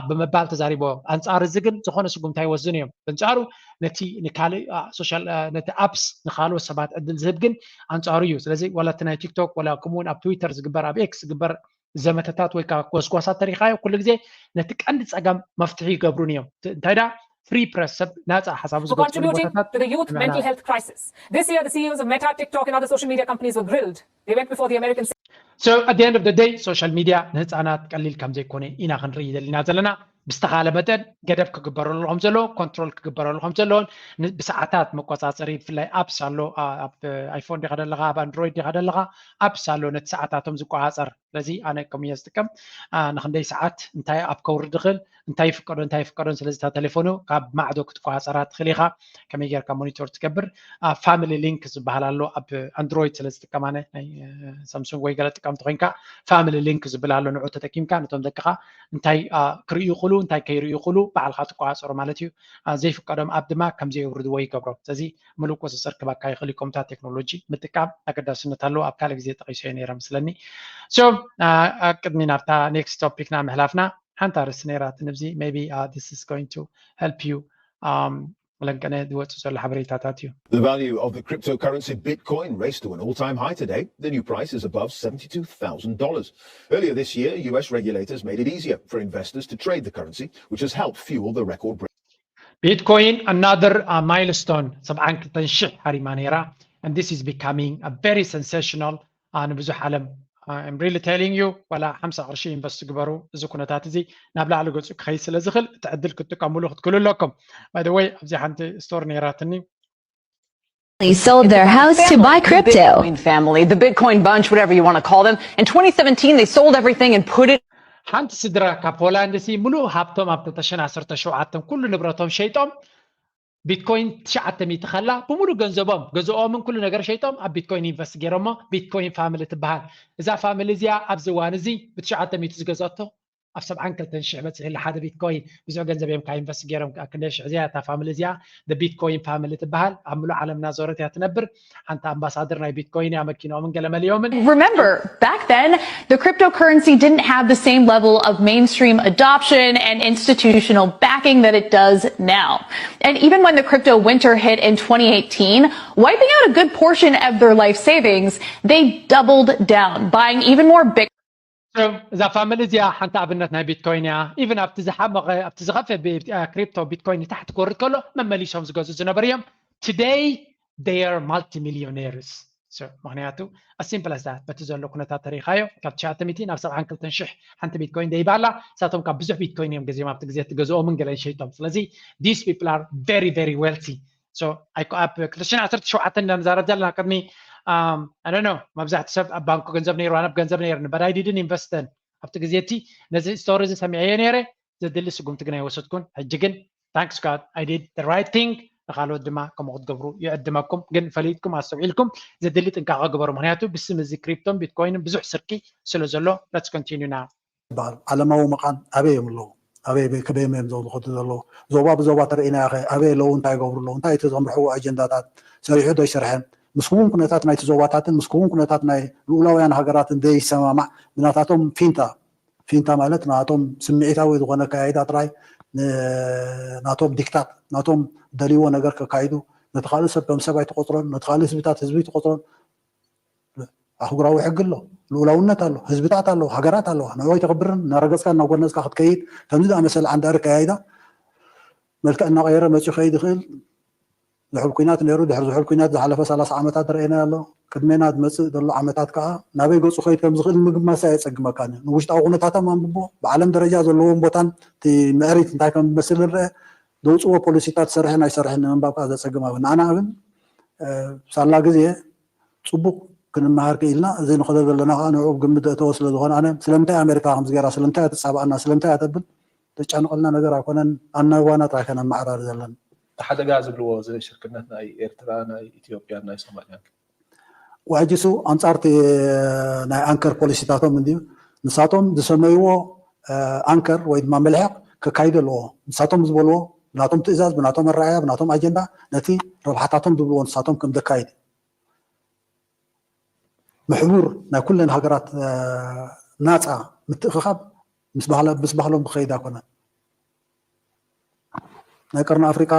ብምባል ተዛሪቦ ኣንፃር እዚ ግን ዝኾነ ስጉምታ ይወስድን እዮም ብንፃሩ ነቲ ንካልእ social ነቲ ኣፕስ ንካልኦት ሰባት ዕድል ዝህብ ግን ኣንፃሩ እዩ ስለዚ ዋላ እቲ ናይ ቲክቶክ ዋላ ከምኡውን ኣብ ትዊተር ዝግበር ኣብ ኤክስ ዝግበር ዘመተታት ወይ ከዓ ጎስጓሳት ተሪኻዮ ኩሉ ግዜ ነቲ ቀንዲ ፀገም መፍትሒ ይገብሩን እዮም እንታይ ዳ free press ሰብ ናፃ ሓሳቡ ዝገልፅሉ ቦታታት to the youth mental health crisis. This year, the C E Os of Meta, TikTok, and other social media companies were grilled. They went before the American So at the end of the day social media ንህፃናት ቀሊል ከም ዘይኮነ ኢና ክንርኢ ዘለና ዘለና ብዝተኻለ መጠን ገደብ ክግበረሉ ከም ዘለዎ ኮንትሮል ክግበረሉ ከም ዘለዎን ብሰዓታት መቆፃፀሪ ብፍላይ ኣፕስ ኣሎ ኣብ ኣይፎን ዲኻ ደለኻ ኣብ ኣንድሮይድ ዲኻ ደለኻ ኣፕስ ኣሎ ነቲ ሰዓታቶም ዝቆፃፀር ስለዚ ኣነ ከም እየ ዝጥቀም ንክንደይ ሰዓት እንታይ ኣብ ከውርድ ይኽእል እንታይ ይፍቀዶ እንታይ ይፍቀዶን ስለዚ እታ ቴሌፎኑ ካብ ማዕዶ ክትቆፃፀራ ትኽእል ኢኻ ከመይ ጌርካ ሞኒቶር ትገብር family link ዝበሃል ኣሎ ኣብ ኣንድሮይድ ስለ ዝጥቀም ኣነ ናይ ሳምሱንግ ወይ ገለ ትጥቀም ተኮይንካ family link ዝብል ኣሎ ንዑ ተጠቂምካ ነቶም ደቅኻ እንታይ ክርእዩ ይኽእሉ እንታይ ከይርእዩ ይኽእሉ ባዕልካ ትቆፃፀሮ ማለት እዩ ዘይፍቀዶም ኣፕ ድማ ከም ዘየውርድዎ ይገብሮም ስለዚ ምሉእ ቁፅፅር ክበካ ይኽእል እዩ ከምታ ቴክኖሎጂ ምጥቃም ኣገዳስነት ኣለዎ ኣብ ካልእ ግዜ ጠቂሰዮ ነይረ መስለኒ so ቅድሚ ናብታ next topic ና ምሕላፍና ሓንቲ ኣርእስቲ ነይራትኒ ኣብዚ maybe this is going to help you ለንቀነ ዝወፅእ ዘሎ ሓበሬታታት እዩ። The value of the cryptocurrency Bitcoin raced to an all-time high today. The new price is above seventy-two thousand dollars. Earlier this year, U S regulators made it easier for investors to trade the currency, which has helped fuel the record break. Bitcoin, another milestone. ሰብዓን ክልተን ሽሕ ሃሪማ ነይራ, and this is becoming a very sensational ንብዙሕ ዓለም። I'm really telling you, ዋላ ሓምሳ ቅርሺ ኢንቨስት ግበሩ፣ እዚ ኩነታት እዚ ናብ ላዕሊ ገፁ ክኸይድ ስለ ዝኽእል እቲ ዕድል ክትጥቀምሉ ክትክእሉ ኣለኩም። By the way, ኣብዚ ሓንቲ ስቶር ነይራትኒ። They sold their house to buy crypto. Bitcoin family, the Bitcoin bunch, whatever you want to call them. In twenty seventeen, they sold everything and put it ሓንቲ ስድራ ካብ ፖላንድ ሲ ሙሉእ ሃብቶም ኣብ ክልተ ሽሕን ዓሰርተ ሸውዓተን ኩሉ ንብረቶም ሸይጦም ቢትኮይን ትሽዓተ ሚእቲ ከላ ብምሉእ ገንዘቦም ገዝኦምን ኩሉ ነገር ሸይጦም ኣብ ቢትኮይን ኢንቨስት ገይሮሞ። ቢትኮይን ፋሚሊ ትበሃል እዛ ፋሚሊ እዚኣ። ኣብዚ እዋን እዚ ብትሽዓተ ሚእቲ ዝገዛቶ ኣብ ሰብዓን ክልተን ሽሕ በፂሕላ ሓደ ቢትኮይን። ብዙሕ ገንዘብ እዮም ካብ ኢንቨስት ገይሮም። ክንደይ ሽሕ እዚኣ እታ ፋሚሊ እዚኣ? Bitcoin family ትበሃል። ኣብ ምሉእ ዓለምና ዞረት እያ ትነብር። ሓንቲ ኣምባሳደር ናይ ቢትኮይን እያ። መኪናኦምን ገለ መሊኦምን። Remember, back then, the cryptocurrency didn't have the same level of mainstream adoption and institutional backing that it does now. And even when the crypto winter hit in twenty eighteen, wiping out a good portion of their life savings, they doubled down, buying even more Bitcoin. እዛ ፋሚሊ እዚኣ ሓንቲ ኣብነት ናይ ቢትኮይን እያ። ኢቨን ኣብቲ ዝሓመቐ ኣብቲ ዝኸፈ ክሪፕቶ ቢትኮይን ንታሕቲ ክወርድ ከሎ መመሊሶም ዝገዝኡ ዝነበሩ እዮም። Today they are multimillionaires. ምክንያቱ simple as that በቲ ዘሎ ኩነታት ተሪኻዮ ካብ ትሽዓተ ሚእቲ ናብ ሰብዓን ክልተን ሽሕ ሓንቲ ቢትኮይን ደይባላ። ንሳቶም ካብ ብዙሕ ቢትኮይን እዮም ገዚኦም ኣብቲ ግዜ ትገዝኦምን ገለን ሸይጦም። ስለዚ these people are very very wealthy. So ኣብ ክልተ ሽሕን ዓሰርተ ሸውዓተን ኢና ንዛረብ ዘለና ቅድሚ I don't know መብዛሕቲ ሰብ ኣብ ባንኩ ገንዘብ ነይሩ ኣነ ገንዘብ ነይርኒ but I didn't invest then ኣብቲ ግዜ እቲ ነዚ ስቶሪ እዚ ሰሚዐዮ ነይረ። ዘድሊ ስጉምቲ ግን ኣይወሰድኩን። ሕጂ ግን thanks God I did the right thing። ንካልኦት ድማ ከምኡ ክትገብሩ ይዕድመኩም። ግን ፈሊጥኩም ኣስተውዒልኩም ዘድሊ ጥንቃቐ ግበሩ። ምክንያቱ ብስም እዚ ክሪፕቶን ቢትኮይንን ብዙሕ ስርቂ ስለ ዘሎ። Let's continue now. ይበሃል። ዓለማዊ መቓን ኣበይ እዮም ኣለዉ? ኣበይ ከበዮም እዮም ዝኸዱ ዘለዉ? ዞባ ብዞባ ተርእይና ያኸ ኣበይ ኣለዉ? እንታይ ይገብሩ ኣለዉ? እንታይ እቲ ዘምርሕዎ ኣጀንዳታት ሰሪሑ ዶ ይሰርሐ? ምስ ክውን ኩነታት ናይቲ ዞባታትን ምስ ክውን ኩነታት ናይ ልኡላውያን ሃገራትን ዘይሰማማዕ ብናታቶም ፊንታ ፊንታ ማለት ናቶም ስምዒታዊ ዝኾነ ኣካያይዳ ጥራይ ናቶም ዲክታት ናቶም ደልይዎ ነገር ከካይዱ ነቲ ካልእ ሰብ ከም ሰብ ኣይትቆፅሮን ነቲ ካልእ ህዝብታት ህዝቢ ኣይትቆፅሮን ኣህጉራዊ ሕጊ ኣሎ፣ ልኡላውነት ኣሎ፣ ህዝብታት ኣሎ፣ ሃገራት ኣለዋ። ንዕኡ ኣይተኽብርን፣ እናረገፅካ እናጎነፅካ ክትከይድ ከምዚ ዝኣመሰለ ዓንዳሪ ኣካያይዳ መልክዕ እናቐየረ መፂኡ ክኸይድ ይኽእል። ዝሑል ኲናት ነይሩ። ድሕሪ ዝሑል ኲናት ዝሓለፈ ሰላሳ ዓመታት ረኣይናዮ ኣሎ። ቅድሜና ዝመፅእ ዘሎ ዓመታት ከዓ ናበይ ገፁ ክኸይድ ከም ዝኽእል ንምግማት ኣየፀግመካን እዩ። ንውሽጣዊ ኩነታቶም ኣንብቦ፣ ብዓለም ደረጃ ዘለዎም ቦታን እቲ ምዕሪት እንታይ ከም ዝመስል ንርአ። ዘውፅዎ ፖሊሲታት ዝሰርሕን ኣይሰርሕን ንምንባብ ከዓ ዘፀግም ኣይኮነን። ንዓና ግን ሳላ ግዜ ፅቡቅ ክንመሃር ክኢልና እዚ ንኸዶ ዘለና ከዓ ንዕኡ ግምት ዘእተወ ስለ ዝኾነ ኣነ ስለምንታይ ኣሜሪካ ከምዚ ገይራ ስለምንታይ እያ ትፃባኣና ስለምንታይ እያ ተብል ዘጨንቐልና ነገር ኣይኮነን። ኣናዋና ጥራይ ከነመዓራሪ ዘለና። እቲ ሓደጋ ዝብልዎ እዚ ሽርክነት ናይ ኤርትራ ናይ ኢትዮጵያን ናይ ሶማልያን ዋሕጅሱ ኣንፃር እቲ ናይ ኣንከር ፖሊሲታቶም እንድዩ ንሳቶም ዝሰመይዎ ኣንከር ወይ ድማ መልሕቕ ከካይዱ ኣለዎ። ንሳቶም ዝበልዎ ብናቶም ትእዛዝ ብናቶም ኣረኣያ ብናቶም ኣጀንዳ ነቲ ረብሓታቶም ዝብልዎ ንሳቶም ከም ዘካይድ ምሕቡር ናይ ኩለን ሃገራት ናፃ ምትእኽኻብ ምስ ባህሎም ዝኸይድ ኣይኮነን። ናይ ቀርኒ ኣፍሪቃ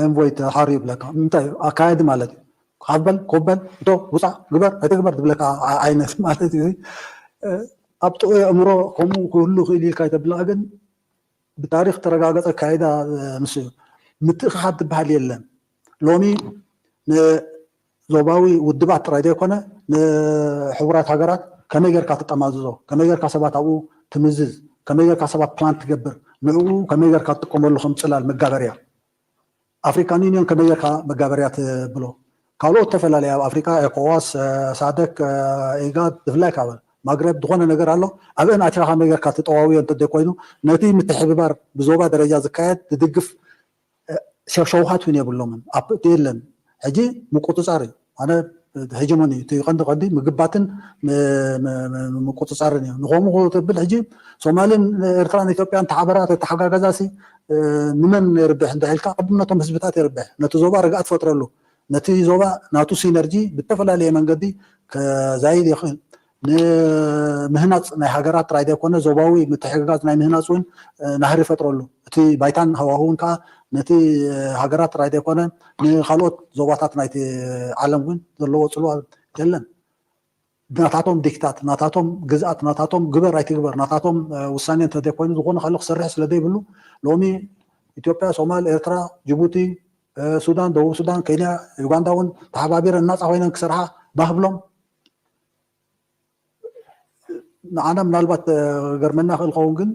ኤንቮይ ተሓርዩ ይብለካ። እንታይ እዩ? ኣካያዲ ማለት እዩ። ሓፍ በል፣ ኮፍ በል፣ እቶ፣ ውፃእ፣ ግበር፣ ኣይትግበር ዝብለካ ዓይነት ማለት እዩ። ኣብ ጥዑይ ኣእምሮ ከምኡ ክህሉ ክእል ኢልካ ይተብላ ግን ብታሪክ ተረጋገፀ ኣካይዳ ንሱ እዩ። ምትእኽኻብ ትበሃል የለን። ሎሚ ዞባዊ ውድባት ጥራይ ዘይኮነ ንሕቡራት ሃገራት ከመይ ጌርካ ትጠማዝዞ ከመይ ጌርካ ሰባት ኣብኡ ትምዝዝ ከመይ ጌርካ ሰባት ፕላን ትገብር ንዕኡ ከመይ ጌርካ ትጥቀመሉ ከም ፅላል መጋበርያ ኣፍሪካን ዩኒዮን ከመይ ጌርካ መጋበርያ ትብሎ ካልኦት ተፈላለየ ኣብ ኣፍሪካ ኤኮዋስ ሳደክ ኢጋድ ብፍላይ ካብ ማግረብ ዝኾነ ነገር ኣሎ ኣብአን ኣቲኻ ከመይ ጌርካ ትጠዋውዮ እንተዘይኮይኑ ነቲ ምትሕብባር ብዞባ ደረጃ ዝካየድ ዝድግፍ ሸውሃት እውን የብሎምን ኣብቲ የለን ሕጂ ምቁፅፃር እዩ ኣነ ሄጀሞኒ እቲ ቀንዲ ቀንዲ ምግባትን ምቁፅፃርን እዩ ንኸምኡ ተብል ሕጂ ሶማልን ኤርትራን ኢትዮጵያን ተሓበራ ተተሓጋገዛ ሲ ንመን የርብሕ እንተ ኢልካ ቅድም ነቶም ህዝብታት የርብሕ ነቲ ዞባ ርግኣት ፈጥረሉ ነቲ ዞባ ናቱ ሲነርጂ ብተፈላለየ መንገዲ ከዛይድ ይኽእል ንምህናፅ ናይ ሃገራት ጥራይ ዘይኮነ ዞባዊ ምትሕግጋዝ ናይ ምህናፅ እውን ናህሪ ይፈጥረሉ። እቲ ባይታን ሃዋህውን ከዓ ነቲ ሃገራት ጥራይ ዘይኮነ ንካልኦት ዞባታት ናይቲ ዓለም እውን ዘለዎ ፅልዋ የለን። ናታቶም ዲክታት፣ ናታቶም ግዝኣት፣ ናታቶም ግበር ኣይትግበር፣ ናታቶም ውሳኔ እንተዘይኮይኑ ዝኾነ ካልእ ክሰርሕ ስለዘይብሉ ሎሚ ኢትዮጵያ፣ ሶማል፣ ኤርትራ፣ ጅቡቲ፣ ሱዳን፣ ደቡብ ሱዳን፣ ኬንያ፣ ዩጋንዳ እውን ተሓባቢረን ናፃ ኮይነን ክሰርሓ ባህብሎም ንዓና ምናልባት ገርመና ክእል ኸውን ግን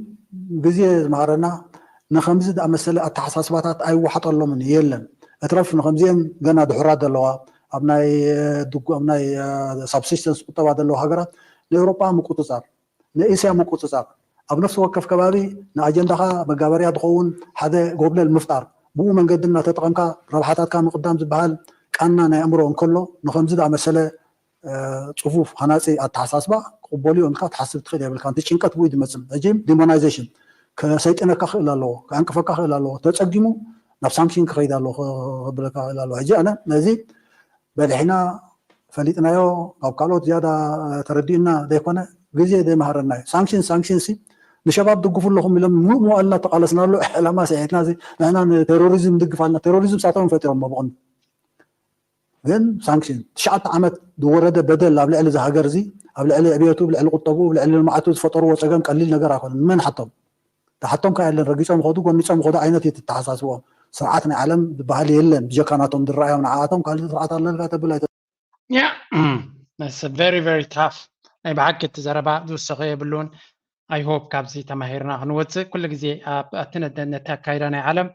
ግዜ ዝመሃረና ንከምዚ ዝኣመሰለ ኣተሓሳስባታት ኣይወሓጠሎምን የለን። እትረፍ ንከምዚአን ገና ድሑራት ዘለዋ ኣብ ናይ ድጉ ኣብ ናይ ሳብሲስተንስ ቁጠባ ዘለዋ ሃገራት ንኤውሮጳ ምቁፅፃር ንእስያ ምቁፅፃር ኣብ ነፍሲ ወከፍ ከባቢ ንኣጀንዳኻ መጋበርያ ዝኸውን ሓደ ጎብለል ምፍጣር ብኡ መንገዲ እናተጠቐምካ ረብሓታትካ ምቕዳም ዝበሃል ቃና ናይ ኣእምሮ እንከሎ ንከምዚ ዝኣመሰለ ፅፉፍ ሃናፂ ኣተሓሳስባ ክቕበሉ እዮም ኢልካ ትሓስብ ትኽእል የብልካ። እቲ ጭንቀት ብኡ ዝመፅእ ሕጂ ዲሞናይዜሽን ከሰይጥነካ ክእል ኣለዎ፣ ከዕንቅፈካ ክእል ኣለዎ፣ ተፀጊሙ ናብ ሳንክሽን ክኸይድ ኣለዎ ክብለካ ክእል ኣለዎ። ሕጂ ኣነ ነዚ በሊሕና ፈሊጥናዮ ካብ ካልኦት ዝያዳ ተረዲኡና ዘይኮነ ግዜ ዘይመሃረና እዩ። ሳንክሽን ሳንክሽን ሲ ንሸባብ ድግፉ ኣለኹም ኢሎም ሙሉእ መዋእልና ተቃለስናሉ ዕላማ ስዒትና ንሕና ንቴሮሪዝም ንድግፍ ኣለና። ቴሮሪዝም ሳቶም ፈጢሮሞ ብቕንዱ ግን ሳንክሽን ትሽዓተ ዓመት ዝወረደ በደል ኣብ ልዕሊ እዚ ሃገር እዚ ኣብ ልዕሊ ዕብየቱ ብልዕሊ ቁጠቡ ብልዕሊ ልምዓቱ ዝፈጠርዎ ፀገም ቀሊል ነገር ኣይኮነን። መን ሓቶም ተሓቶም ከ የለን ረጊፆም ከዱ ጎኒፆም ከዱ ዓይነት እዩ ተተሓሳስቦም። ስርዓት ናይ ዓለም ዝበሃል የለን ብጀካ ናቶም ዝረኣዮም ንዓኣቶም ካልእ ስርዓት ኣለልካ ተብል ኣይተ Yeah, that's a very, very tough. ናይ ብሓቂ እቲ ዘረባ ዝውሰኸ የብሉን። I hope ካብዚ ተማሂርና ክንወፅእ ኩሉ ግዜ ኣብቲ ነቲ ኣካይዳ ናይ ዓለም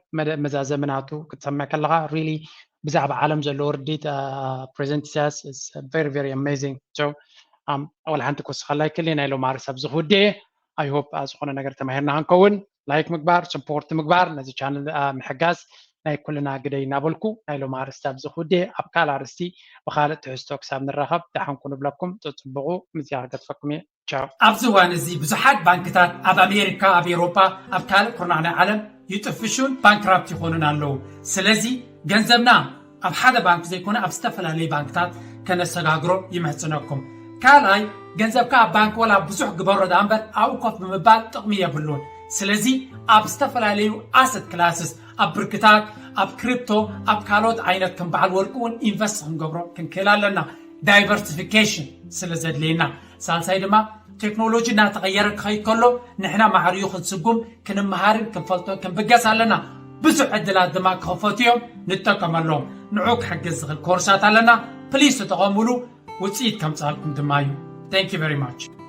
መዛዘሚ ናቱ ክትሰምዕ ከለካ really ብዛዕባ ዓለም ዘለዎ ርዲት president ኢሳያስ is very, very amazing. So ወላ ሓንቲ ክውስኸላ ኣይክእል ናይ ሎማርስ ኣብዚ ክውድእ እየ። I hope ዝኾነ ነገር ተማሂርና ክንከውን ላይክ ምግባር support ምግባር ነዚ channel ምሕጋዝ ናይ ኩልና ግደይ እናበልኩ ናይ ሎም ኣርስቲ ኣብዚ ክውድእ ኣብ ካልእ ኣርስቲ ብካልእ ትሕዝቶ ክሳብ ንራኸብ ደሓንኩ ንብለኩም። ጽጽብቑ ምስያ ክገድፈኩም እየ። ቻው። ኣብዚ እዋን እዚ ብዙሓት ባንክታት ኣብ ኣሜሪካ፣ ኣብ ኤውሮጳ፣ ኣብ ካልእ ኩርናዕ ናይ ዓለም ይጥፍሹን ባንክራፕት ይኾኑን ኣለዉ። ስለዚ ገንዘብና ኣብ ሓደ ባንክ ዘይኮነ ኣብ ዝተፈላለዩ ባንክታት ከነሰጋግሮ ይምሕጽነኩም። ካልኣይ ገንዘብካ ኣብ ባንክ ወላ ብዙሕ ግበሮ ደኣ እምበር ኣብኡ ኮፍ ብምባል ጥቕሚ የብሉን። ስለዚ ኣብ ዝተፈላለዩ ኣሰት ክላስስ ኣብ ብርክታት ኣብ ክሪፕቶ ኣብ ካልኦት ዓይነት ከም በዓል ወርቂ እውን ኢንቨስት ክንገብሮ ክንክእል ኣለና። ዳይቨርሲፊኬሽን ስለ ዘድልየና። ሳልሳይ ድማ ቴክኖሎጂ እናተቐየረ ክኸይድ ከሎ ንሕና ማዕሪኡ ክንስጉም ክንመሃርን ክንፈልጦን ክንብገስ ኣለና። ብዙሕ ዕድላት ድማ ክኸፈቱ እዮም፣ ንጠቀመሎም። ንዑ ክሕግዝ ዝኽእል ኮርሳት ኣለና። ፕሊስ ተጠቐሙሉ፣ ውፅኢት ከምፅኣልኩም ድማ እዩ። Thank you very much.